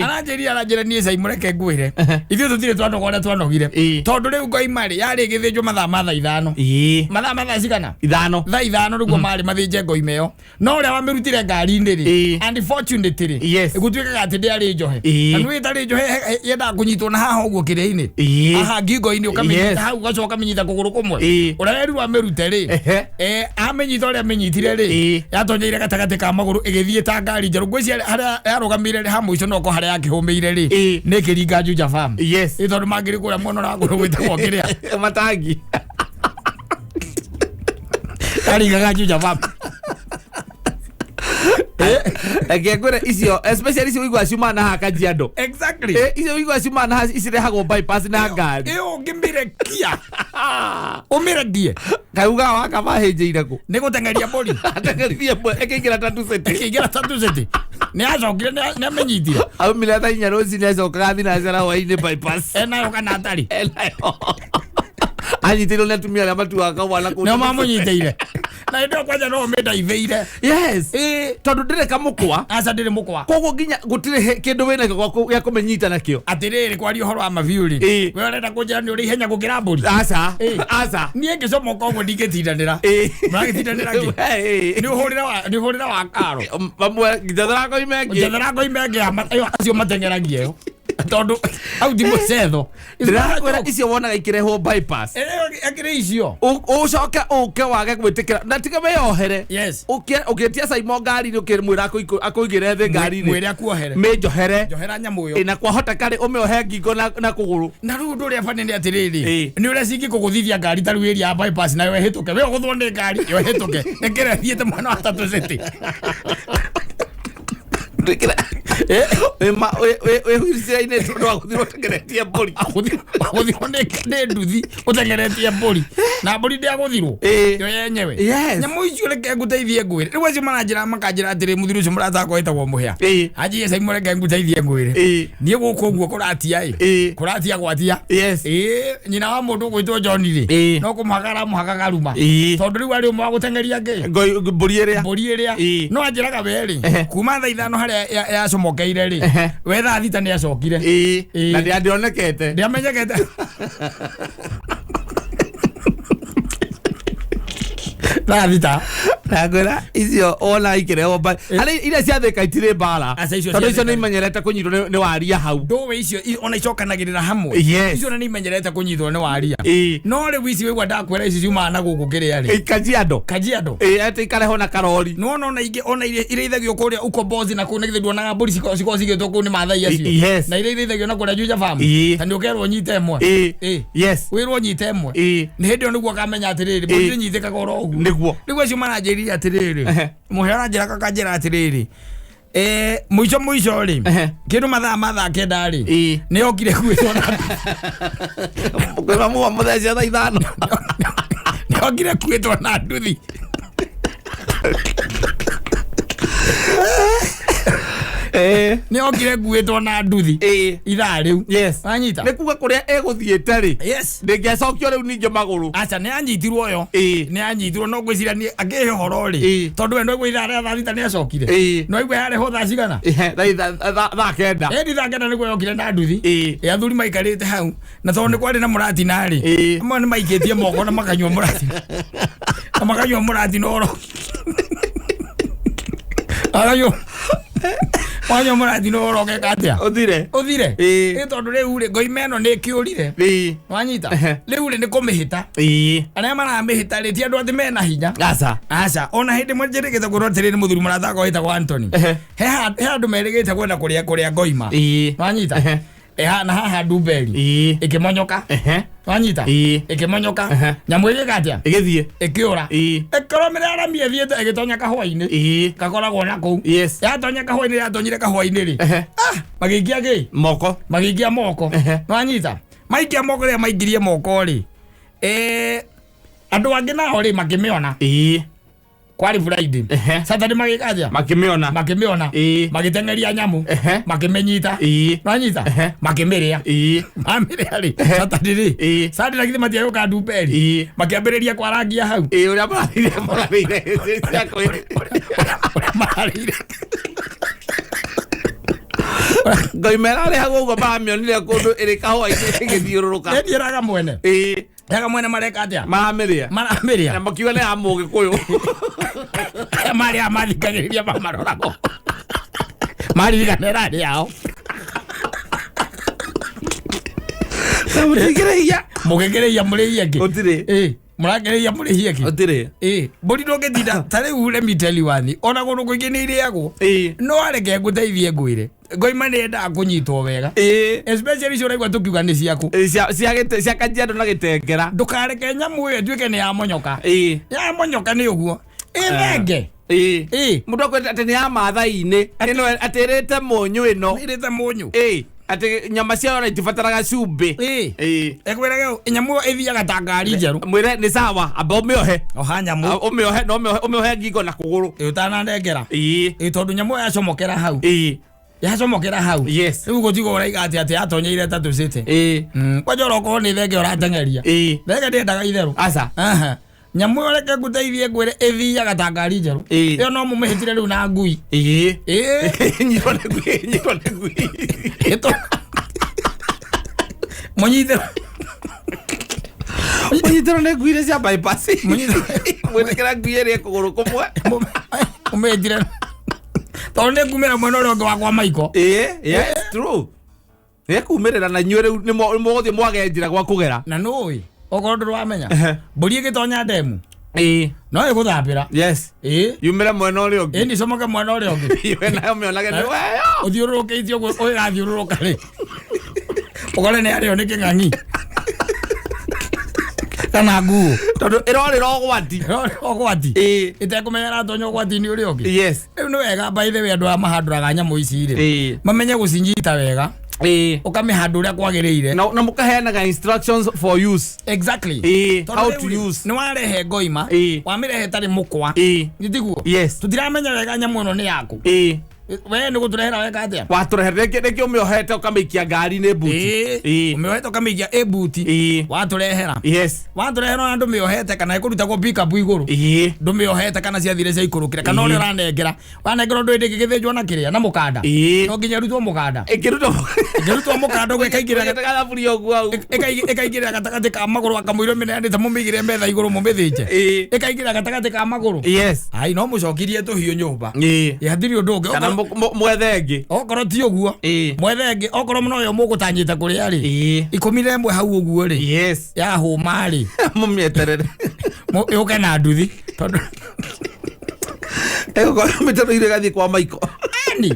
aranjĩrire, aranjĩra, niĩ cai mũreke ngwĩre, ithuĩ tũtirĩ twanoga ũrĩa twanogire, tondũ rĩu ngoima rĩ yarĩ ĩgĩthĩnjwo mathaa ma thaa 5. Mathaa ma thaa cigana? 5. Thaa 5 nĩguo marĩ mathĩnje ngoima ĩyo, no ũrĩa wamĩrutire ngari-inĩ rĩ, unfortunately, gũtuĩkaga atĩ ndĩarĩ njohe. Na nĩ ĩtarĩ njohe, yendaga kũnyitwo na haha ũguo kĩrĩa-inĩ, haha ngingo-inĩ, ũkamĩnyita hau, ũgacoka ũkamĩnyita kũgũrũ kũmwe. Ũrĩa werirwo amĩrute rĩ, amĩnyita ũrĩa amĩnyitire rĩ, yatonyeire gatagatĩ ka magũrũ, ĩgĩthiĩ ta ngari njerũ. Ngwĩciria harĩa yarũgamĩire rĩ, ha mũico noko harĩa yakĩhũmĩire rĩ, nĩ ĩkĩringa Juja Farm. Ĩ tondũ mangĩrĩ kũrĩa mwena ũrĩa wa kũndũ gwĩtagwo kĩrĩa, Matangi. yaringaga Juja Farm. Reke ngwĩre, icio especially icio ũiguaga ciumaga na haha Kajiado. Icio ũiguaga ciumaga na haha cirehagwo bypass na ngari. Ĩyo ũngĩmĩrekia, ũmĩrekie. Kaiugaga waka mahĩnjĩire kũ? Nĩ gũteng'eria mbũri. Ateng'eririe mbwe ĩkĩingĩra Tatu City. Ĩkĩingĩra Tatu City, nĩ acokire, nĩ amĩnyitire. Aumire thaa 4 rũcinĩ, acokaga thinacara hwainĩ bypass. Enayo kana atarĩ? Enayo. Anyitĩirwo nĩ atumia arĩa matuaga kamwana kũu. Nĩo mamũnyitĩire, na hĩndĩ ĩyo kwanja no ũmĩndaithĩire. Yes, tondũ ndĩrĩ kamũkwa. Aca, ndĩrĩ mũkwa. Koguo nginya gũtirĩ kĩndũ wĩnakĩo gĩa kũmĩnyita nakĩo. Atĩrĩrĩ, kwaria ũhoro wa mabiũ rĩ, we ũrenda kũnjĩra nĩ ũrĩ ihenya gũkĩra mbũri? Aca. Aca. Niĩ ngĩcomoka ũguo ndingĩtindanĩra. Mũragĩtindanĩra kĩ? Nĩ ũhũrĩre wa karo. Mamwe njethera ngoima ĩngĩ. Njethera ngoima ĩngĩ ya ĩyo acio mateng'eragia ĩyo, tondũ hau ti mũcetho. Ndĩrakwĩra icio wonaga ikĩrehwo bypass. Akĩrĩ icio. Ũcoke ũke wage gwĩtĩkĩra na tiga wĩyohere. Ũkĩtia Saimo ngari-inĩ, ũkĩmwĩra akũigĩre thĩ ngari-inĩ. Mwĩre akuohere. Mĩnjohere. Njohera nyamũ ĩyo. Ĩ, na kwahoteka rĩ, ũmĩohe ngingo na kũgũrũ. Na rĩu ũndũ ũrĩa bani nĩ atĩrĩrĩ, nĩ ũrĩa cingĩkũgũthithia ngari ta rĩu ĩria ya bypass, nayo ĩhĩtũke, we ũgũthwo nĩ ngari yo ĩhĩtũke, ĩkĩra ĩthiĩte mwena wa Tatu City. Wĩ wheelchair-inĩ tondũ wa gũthirwo ũtengeretie mbũri. Agũthirwo nĩ nduthi ũtengeretie mbũri, na mbũri ndĩagũthirwo, yo yenyewe. Nyamũ icio, reke ngũteithie ngwĩre, rĩu acio maranjĩra, makanjĩra atĩrĩ, mũthuri ũcio mũrata wakwa wĩtagwo Mũhĩa, anjĩe, "Caimo, reke ngũteithie ngwĩre, niĩ gũkũ ũguo kũratia ĩ, kũratia gwatia." Ĩ nyina wa mũndũ ũgwĩtwo John rĩ, no kũmũhaka aramũhaka karuma, tondũ rĩu arĩ ũmwe wa gũteng'eria ngĩ? Mbũri ĩrĩa. Mbũri ĩrĩa. No anjĩraga we rĩ, kuma thaa 5 harĩa yacomokeire rĩ, we thaa 6 nĩ acokire. Na ndĩonekete. Ndĩamenyekete thaa 6. Nakwĩra icio wona ikĩrehwo harĩ iria ciathĩka itirĩ mbara. Aca, icio tondũ cia icio nĩ Thĩka. imenyerete kũnyitwo nĩ waria hau. Ndũĩ icio ona icokanagĩrĩra hamwe. Icio ona nĩ imenyerete kũnyitwo nĩ waria. No rĩu ici wĩgua ndakwĩra, ici ciumaga na gũkũ kĩrĩa rĩ? Kajiado. Kajiado. Ĩ, atĩ ikarehwo na karori. Nĩwona ona ingĩ ona iria irĩithagio kũrĩa Ukombozi na kũu, nĩ githĩ nduonaga mbũri cikoragwo cigĩtwo kũu nĩ Maathai acio? Na iria irĩithagio na kũrĩa Juja Farm. Ta nĩ ũkerwo ũnyite ĩmwe. Wĩrwo ũnyite ĩmwe. Nĩ hĩndĩ ĩyo nĩguo ũkamenya atĩrĩrĩ, mbũri ndĩnyitĩkaga oro ũguo. Rĩu acio maranjĩrire atĩrĩrĩ, mũhĩa aranjĩra, kakanjĩra atĩrĩrĩ, mũico mũico rĩ, kĩndũ mathaa ma thaa 9 rĩ, nĩ okire kuĩtwo na Kwĩma mũwa mũthece thaa 5. Nĩ okire kuĩtwo na nduthi. Nĩ okire kuĩtwo na nduthi ithaa rĩu. Wanyita? Nĩ kuga kũrĩa ĩgũthiĩte rĩ, ndĩngĩacokio rĩu ningĩ magũrũ. Aca, nĩ anyitirwo yo. Nĩ anyitirwo, no ngwĩciria nĩ akĩhe ũhoro rĩ, tondũ we no ithaa rĩa thaa 6 nĩ acokire. No igua yarehwo thaa cigana? Thaa 9. Ĩndi thaa 9 nĩguo yokire na nduthi. Ĩ athuri maikarĩte hau, na tondũ nĩ kwarĩ na mũratina rĩ, amwe nĩ maikĩtie moko na makanyua mũratina. Na makanyua mũratina oro makanyua makanyua mũratina oro ũgeka atĩa Ũthire. ũthire Ĩĩ. Ĩ tondũ rĩu rĩ ngoima ĩno nĩ ĩkĩũrire Ĩĩ. wanyita Ehe. rĩu rĩ nĩ kũmĩhĩta Ĩĩ. arĩa maramĩhĩta rĩ ti andũ atĩ mena hinya Aca. aca ona hĩndĩ ĩmwe njĩrĩgĩte kwĩrwo atĩrĩrĩ nĩ mũthuri mũrathako wĩtagwo Anthony Ehe. he ha- he andũ merĩgĩte kwenda kũrĩa kũrĩa ngoima Ĩĩ. wanyita Ehe. Ĩha- na haha ndumberi Ĩĩ. ĩkĩmonyoka Ehe. wanyita Ĩĩ. ĩkĩmonyoka Ehe. nyamũ ĩgĩka atĩa Ĩgĩthiĩ. ĩkĩũra Ĩĩ. ĩkorwo mĩraramia ĩthiĩte ĩgĩtonya kahũa-inĩ Ĩĩ. gakoragwo na kũu Yes. yatonya kahũa-inĩ yatonyire kahũa-inĩ rĩ Ehe. Ah, magĩikia kĩ Moko. magĩikia moko Ehe. nwanyita maikia moko rĩrĩa maingirie moko rĩ eh, andũ angĩ nao rĩ makĩmĩona Ĩĩ. kwarĩ Friday Ehe. Saturday magĩka atĩa Makĩmĩona. makĩmĩona Ĩĩ. magĩteng'eria nyamũ Ehe. makĩmĩnyita Ĩĩ. nwanyita Ehe. makĩmĩrĩa Ĩĩ. mamĩrĩa rĩ Saturday rĩ Ĩĩ. Saturday na githĩ matiagũka ndumberi Ĩĩ. makĩambĩrĩria kwarangia hau Ĩĩ ũrĩa mararĩire mararĩire cia kwĩ- ũrĩa mararĩire Ngoima ĩrarĩhagwo ũguo maramĩonire kũndũ ĩrĩ kahũa-inĩ ĩgĩthiũrũrũka. ĩthiĩraga mwene Ĩĩ. raga mwene mareka atĩa Maramĩrĩa. Na maramĩrĩa makiuga nĩ ya Mũgĩkũyũ. arĩa marĩa mathikagĩrĩria mamaroragwo maririkana ĩrarĩ yao Mũtingĩrĩhia. mũgĩkĩrĩia mũrĩhie kĩ Gũtirĩ. Ĩ, mũrakĩrĩia mũrĩhie kĩ Gũtirĩ. Ĩ, mbũri ndũngĩtinda ta rĩu let me tell you one ona kũndũ kũingĩ nĩ irĩagwo Ĩĩ. no areke ngũteithie ngwĩre ngoima nĩ yendaga kũnyitwo wega Ĩĩ. especially icio ũraigua tũkiuga nĩ ciaku Ĩĩ, cia- cia gĩte- cia Kajiado na Gĩtengera. ndũkareke nyamũ ĩyo ĩtuĩke nĩ yamonyoka Ĩĩ. yamonyoka nĩ ũguo ĩthenge Ĩĩ. Ĩĩ. Mũndũ akwenda atĩ nĩ ya Maathai-inĩ. Ĩno atĩ ĩrĩte mũnyũ ĩno. ĩrĩte mũnyũ Ĩĩ. Atĩ nyama ciayo ona itibataraga cumbĩ. Ĩĩ. Ĩĩ. ĩkwĩrage nyamũ ĩyo ĩthiaga ta ngari njerũ Mwĩre nĩ sawa, amba ũmĩohe. oha nyamũ Ũmĩohe na ũmĩohe ũmĩohe ngingo na kũgũrũ. ĩ ũtananengera Ĩĩ. ĩ tondũ nyamũ ĩyo yacomokera hau Ĩĩ. yacomokera hau Yes. rĩu gũtigwo ũraiga atĩ atĩ yatonyeire ta tũcĩte Ĩĩ. kwanja orokorwo nĩ thenge ũrateng'eria Ĩĩ. thenge ndĩendaga itherũ Aca. Aha. nyamũ ĩyo reke ngũteithie ngwĩre ĩthiaga ta ngari njerũ Ĩĩ. ĩyo no mũmĩhĩtire rĩu na ngui Ĩĩ. Ĩĩ. Nyitwo nĩ ngui, nyitwo nĩ ngui. Ĩto- mũnyitĩrwo Mũnyitĩrwo nĩ ngui iria cia bypass. Mũnyitĩrwo- Mwĩtĩkĩra ngui ĩrĩa kũgũrũ kũmwe. mũmĩhĩtire tondũ nĩ ngumĩra mwena ũrĩa ũngĩ wakwa maiko Ĩĩ, yes, true. Nĩekumĩrĩra na inyuĩ rĩu nĩ mũgũthiĩ mwage njĩra gwa kũgera. na nũĩ okorwo ndũrĩ wamenya Ehe. mbũri ĩgĩtonya ndemu Ĩĩ. no ĩgũthambĩra Yes. ĩĩ Yumĩre mwena ũrĩa ũngĩ. ĩni comoke mwena ũrĩa ũngĩ Iwe nayo mĩonage nĩ weyo. ũthiũrũrũkĩitie ũguo ũgathiũrũrũka rĩ ũkore nĩ arĩo nĩ kĩng'ang'i kana nguo Tondũ ĩrorĩra ũgwati. ũgwati Ĩĩ. ĩtekũmenya ĩratonya ũgwati-inĩ ũrĩa ũngĩ Yes. rĩu nĩ wega by the way andũ aya mahandũraga nyamũ ici rĩ Ĩĩ. mamenye gũcinyita wega Ĩĩ. ũkamĩhanda ũrĩa kwagĩrĩire Na na mũkaheanaga instructions for use. exactly Ĩĩ, Tondũ how rĩu to rĩ, use. nĩ warehe ngoima Ĩĩ. wamĩrehe ĩtarĩ mũkwa Ĩĩ. nĩ tiguo Yes. tũtiramenya wega nyamũ ĩno nĩ yaku Ĩĩ. we nĩ gũtũrehera weka atĩa Watũrehe rĩngĩ rĩngĩ ũmĩohete ũkamĩikia ngari-inĩ buti. Ĩĩ. ũmĩohete ũkamĩikia ĩ buti Ĩĩ. watũrehera Yes. watũrehera ona ndũmĩohete kana ĩkũrutagwo pickup igũrũ Ĩĩ. ndũmĩohete kana ciathire ciaikũrũkĩre kana ũrĩa Ĩĩ. ũranengera wanengera ũndũ ĩndĩ ĩgĩthĩnjwo na kĩrĩa na mũkanda Ĩĩ. no nginya ĩrutwo mũkanda Ĩkĩrutwo ĩkĩrutwo mũkanda ũguo ĩkaingĩra gathaburia ũguo hau. ĩkaingĩrĩra gatagatĩ ka magũrũ akamũira mĩneanĩte mũmĩigĩre metha igũrũ mũmĩthĩnje Ĩĩ. ĩkaingĩra gatagatĩ ka magũrũ Yes. ai no mũcokirie tũhiũ nyũmba Ĩĩ. Ĩ, hatirĩ ũndũ ũngĩ Kana Okorwo- mwethe ĩngĩ. okorwo ti ũguo Ĩĩ. mwethe ĩngĩ okorwo noyo mũgũtanyĩte kũrĩa rĩ Ĩĩ. 11 hau ũguo rĩ Yes. yahũma rĩ Mũmĩeterere. yũke na nduthi tondũ Ĩgũkorwo mĩtero-inĩ ĩgathiĩ kwa Maiko. ani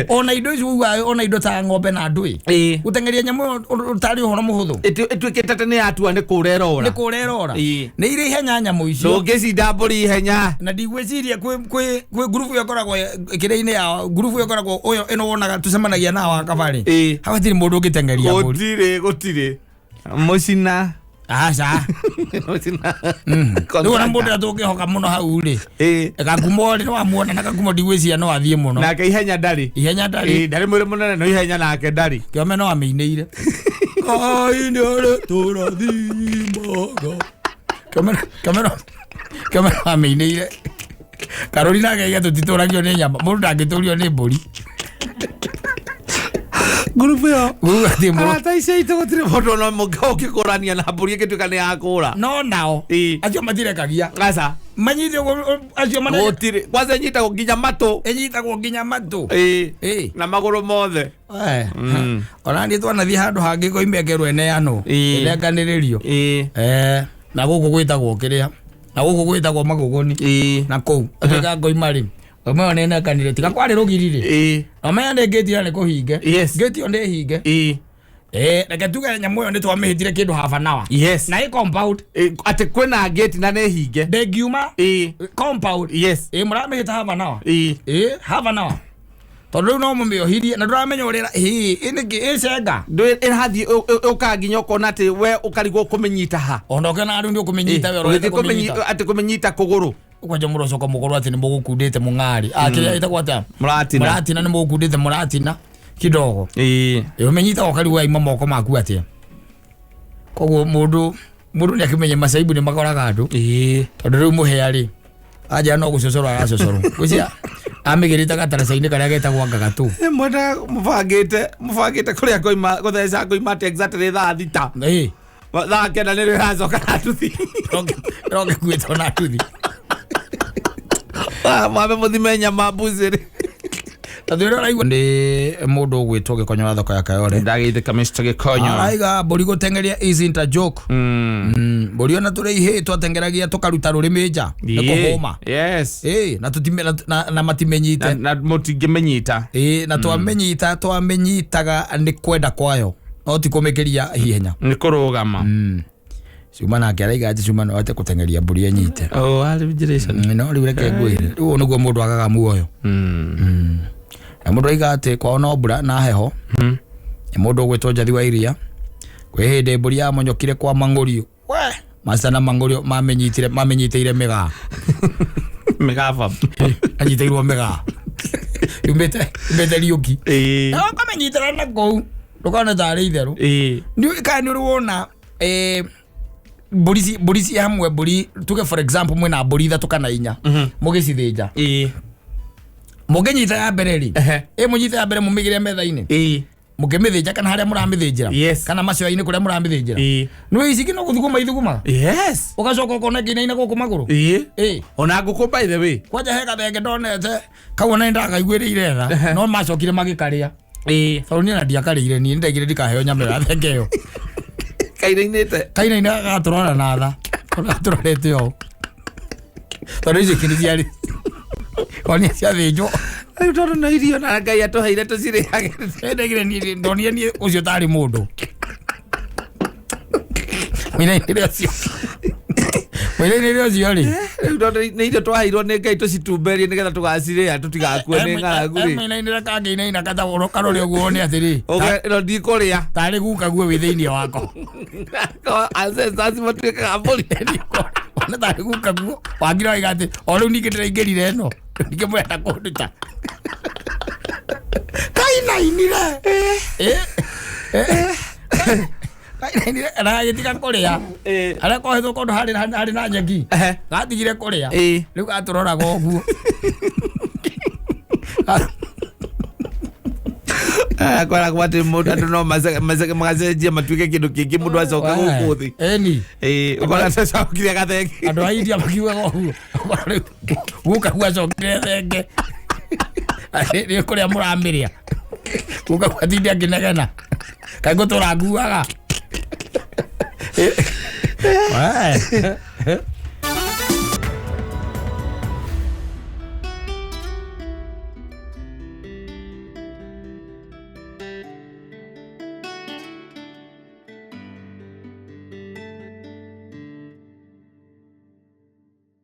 ona indo ici ugaga ona indo ta ng'ombe na ndui Ĩĩ. gũteng'eria nyamũ ĩyo ũtarĩ ũhoro mũhũthũ Ĩtuĩkĩte atĩ nĩ yatua nĩ kũra ĩrora. nĩ kũra ĩrora Ĩĩ. nĩ irĩ ihenya nyamũ icio Ndũngĩcinda mbũri ihenya. na ndigwĩciria kwĩ kwĩ kwĩ ngurubu ĩyo ĩkoragwo kĩrĩa-inĩ yao ngurubu ĩyo ĩkoragwo ũyũ ĩno wonaga tũcemanagia nao wa kabarĩ Ĩĩ. hau hatirĩ mũndũ ũngĩteng'eria mbũri Gũtirĩ gũtirĩ. Mũcina. aca Mũcina. rĩu ona mũndũ ũrĩa tũngĩhoka mũno hau rĩ Ĩĩ. Gakumo rĩ nĩwamuona na Gakumo ndigwĩciria no athiĩ mũno Nake ihenya ndarĩ. ihenya ndarĩ Ĩĩ, ndarĩ mwĩrĩ mũnene no ihenya nake ndarĩ. kĩome no amĩinĩire Ngai nĩ arĩ tũrathimaga kĩome kĩome no kĩome no amĩinĩire Karũri nake aiga tũtitũragio nĩ nyama mũndũ ndangĩtũrio nĩ mbũri Ngurubu ĩyo. Ngurubu atĩ mũrũ Arata icio itũ gũtirĩ mũndũ ona ũmwe ũngĩkũrania na mbũri ĩngĩtuĩka nĩ yakũra. No nao Ĩĩ. acio matirekagia. Aca. Manyite ũguo, acio mane Gũtirĩ. Kwanza ĩnyitagwo nginya matũ. Ĩnyitagwo nginya matũ. Ĩĩ. Ĩĩ. Na magũrũ mothe. Eh. Ona niĩ twanathiĩ handũ hangĩ koimengerwo ĩneanwo. Ĩĩ. Ĩnenganĩrĩrio. Ĩĩ. Eh, na gũkũ gwĩtagwo kĩrĩa na gũkũ gwĩtagwo magũgũni. Ĩĩ. Na kũu atuĩka ngoima rĩ, ngoima ĩyo nĩnenganire tiga kwarĩ rũgiri rĩ. Ĩĩ. Omenya nĩ ngĩti ĩyo nĩ kũhinge. Yes. Ngĩti ĩyo nĩ hinge. Ĩĩ. Eh, reke tuge nyamũ ĩyo nĩ twamĩhĩtire kĩndũ half an hour. Yes. Na ĩ compound. Ĩĩ, atĩ kwĩna gate na nĩ hinge. Ndĩngiuma. Ĩĩ. Compound. Yes. Ĩ mũramĩhĩta half an hour. Ĩĩ. Ĩ half an hour, tondũ rĩu no mũmĩohirie na ndũramenya ũrĩa ĩ ĩ nĩkĩ ĩcenga. Ĩrathiĩ ũkaga nginya ũkona atĩ we ũkarigwo kũmĩnyita ha. Ona ũkĩona rĩu nĩ ũkũmĩnyita we ũrorete Ũgĩthiĩ kũmĩnyita. atĩ kũmĩnyita kũgũrũ. Kwanja mũrocoka mũkorwo atĩ nĩ mũgũkundĩte mũng'arĩ akĩrĩa ĩtagwo atĩa? Mũratina. Mũratina, nĩ mũgũkundĩte mũratina kidogo. Ĩĩ. Ĩ ũmenyitaga ũkarigwo yaima moko maku atĩa. Koguo mũndũ nĩ akĩmenye macaibu nĩ makoraga andũ. Ĩĩ. Tondũ rĩu mũhĩa rĩ anja no gũcocorwo aracocorwo gwĩcia amĩgĩrĩte gataraca-inĩ karĩa getagwo ngagatũ. Mwenda mũbangĩte kũrĩa ngoima gũtheca ngoima atĩ exactly thaa 6. Ĩ. Thaa 9 nĩrĩo ĩracoka na nduthi. Roke kuĩtwo na nduthi. Mwambe mũthime nyama mbucĩrĩ. Tondũ ũrĩa ũraigua nĩ mũndũ ũgwĩtwo Gĩkonyo wa thoko ya Kayore. Ndagĩithĩka Mr. Gĩkonyo. Araiga mbũri gũteng'eria isn't a joke. Mbũri ona tũrĩ ihĩĩ twateng'eragia tũkaruta rũrĩmĩ nja nĩ kũhũma. Yes. Ĩ na na matimenyite. Na mũtingĩmĩnyita. Ĩ na twamenyita twamenyitaga nĩ kwenda kwayo no ti kũmĩkĩria ihenya. Nĩ kũrũgama. Cuma nake araiga atĩ cuma no ahote kũteng'eria mbũri enyite. Oh, arĩ generation. No rĩu reke ngwĩre, rĩu ũũ nĩguo mũndũ agaga muoyo. Na mũndũ aiga atĩ kwao no mbura na heho. Nĩ mũndũ ũgwĩtwo Njathi wa Iria, kwĩ hĩndĩ mbũri yamonyokire kwa mang'ũrio we maca na mang'ũrio mamenyitire mamenyitĩire mĩgaa. Mĩgaba. Anyitĩirwo mĩgaa yumĩte riũki. Ĩĩ. Na ũkamenyitĩra na kũu ndũkone tarĩ itherũ. Ĩĩ. Nĩ kana nĩ ũrĩ wona mbũri ci hamwe, mbũri tuge for example mwĩna mbũri ithatũ kana inya mũgĩcithĩnja. Ĩĩ. Mũngĩnyita ya mbere rĩ, ĩ mũnyite ya mbere mũmĩgĩre metha-inĩ. Mũkĩmĩthĩnja kana harĩa mũramĩthĩnjĩra. Yes. Kana macoa-inĩ kũrĩa mũramĩthĩnjĩra. Ĩĩ. Nĩ ici no gũthuguma ithugumaga. Yes. Ũgacoka ũkona ĩkĩinaina gũkũ magũrũ. Ĩĩ. Ĩ. Ona ngũkũ by the way. Kwanja he gathenge ndonete kau ona nĩndakaiguĩrĩire tha no macokire magĩkarĩa. Ĩĩ. Tondũ niĩ na ndiakarĩire, niĩ nĩndaigire ndikaheo nyama ĩyo ya thenge ĩyo. Kainainĩte. Kainaina gatũrora na tha gatũrorete ũũ tondũ icio ingĩ nĩ ciarĩ onia ciathĩnjwo. Rĩu tondũ no irio na Ngai atũheire tũcirĩage. Ndaigire niĩ ndonire niĩ ũcio tarĩ mũndũ mũinainĩre ũcio mũinainĩre ũcio rĩ. Rĩu tondũ nĩ irio twaheirwo nĩ Ngai tũcitumberie nĩgetha tũgacirĩa tũtigakue nĩ ng'aragu rĩ. Mũinainĩre kangĩinaina katagũrũ karore ũguo nĩ atĩrĩ Ũge ĩno ndikũrĩa. Tarĩ guka guo wĩ thĩinĩ wako. Ancestors matuĩkaga mbũri. Ona tarĩ guka guo wangira waiga atĩ o rĩu ningĩ ndĩraingĩrire ĩno ningĩ mũrenda kũnduta kainainire. Kainainire na gagĩtiga kũrĩa. Harĩa kohetwo kũndũ harĩ na nyeki. Gatigire kũrĩa. Rĩu gatũroraga ũguo. Koragwo atĩ mũndũ andũ no magacenjia matuĩke kĩndũ kĩngĩ mũndũ acoka gũkũ thĩ. Ĩni. Ĩĩ, ũkona acokire gathenge. Andũ a India makiugaga ũguo. Rĩu guka guo acokire thenge. Nĩ kũrĩa mũramĩrĩa. Guka guo atinde akĩnegena. Kaĩ ngũtũra nguaga.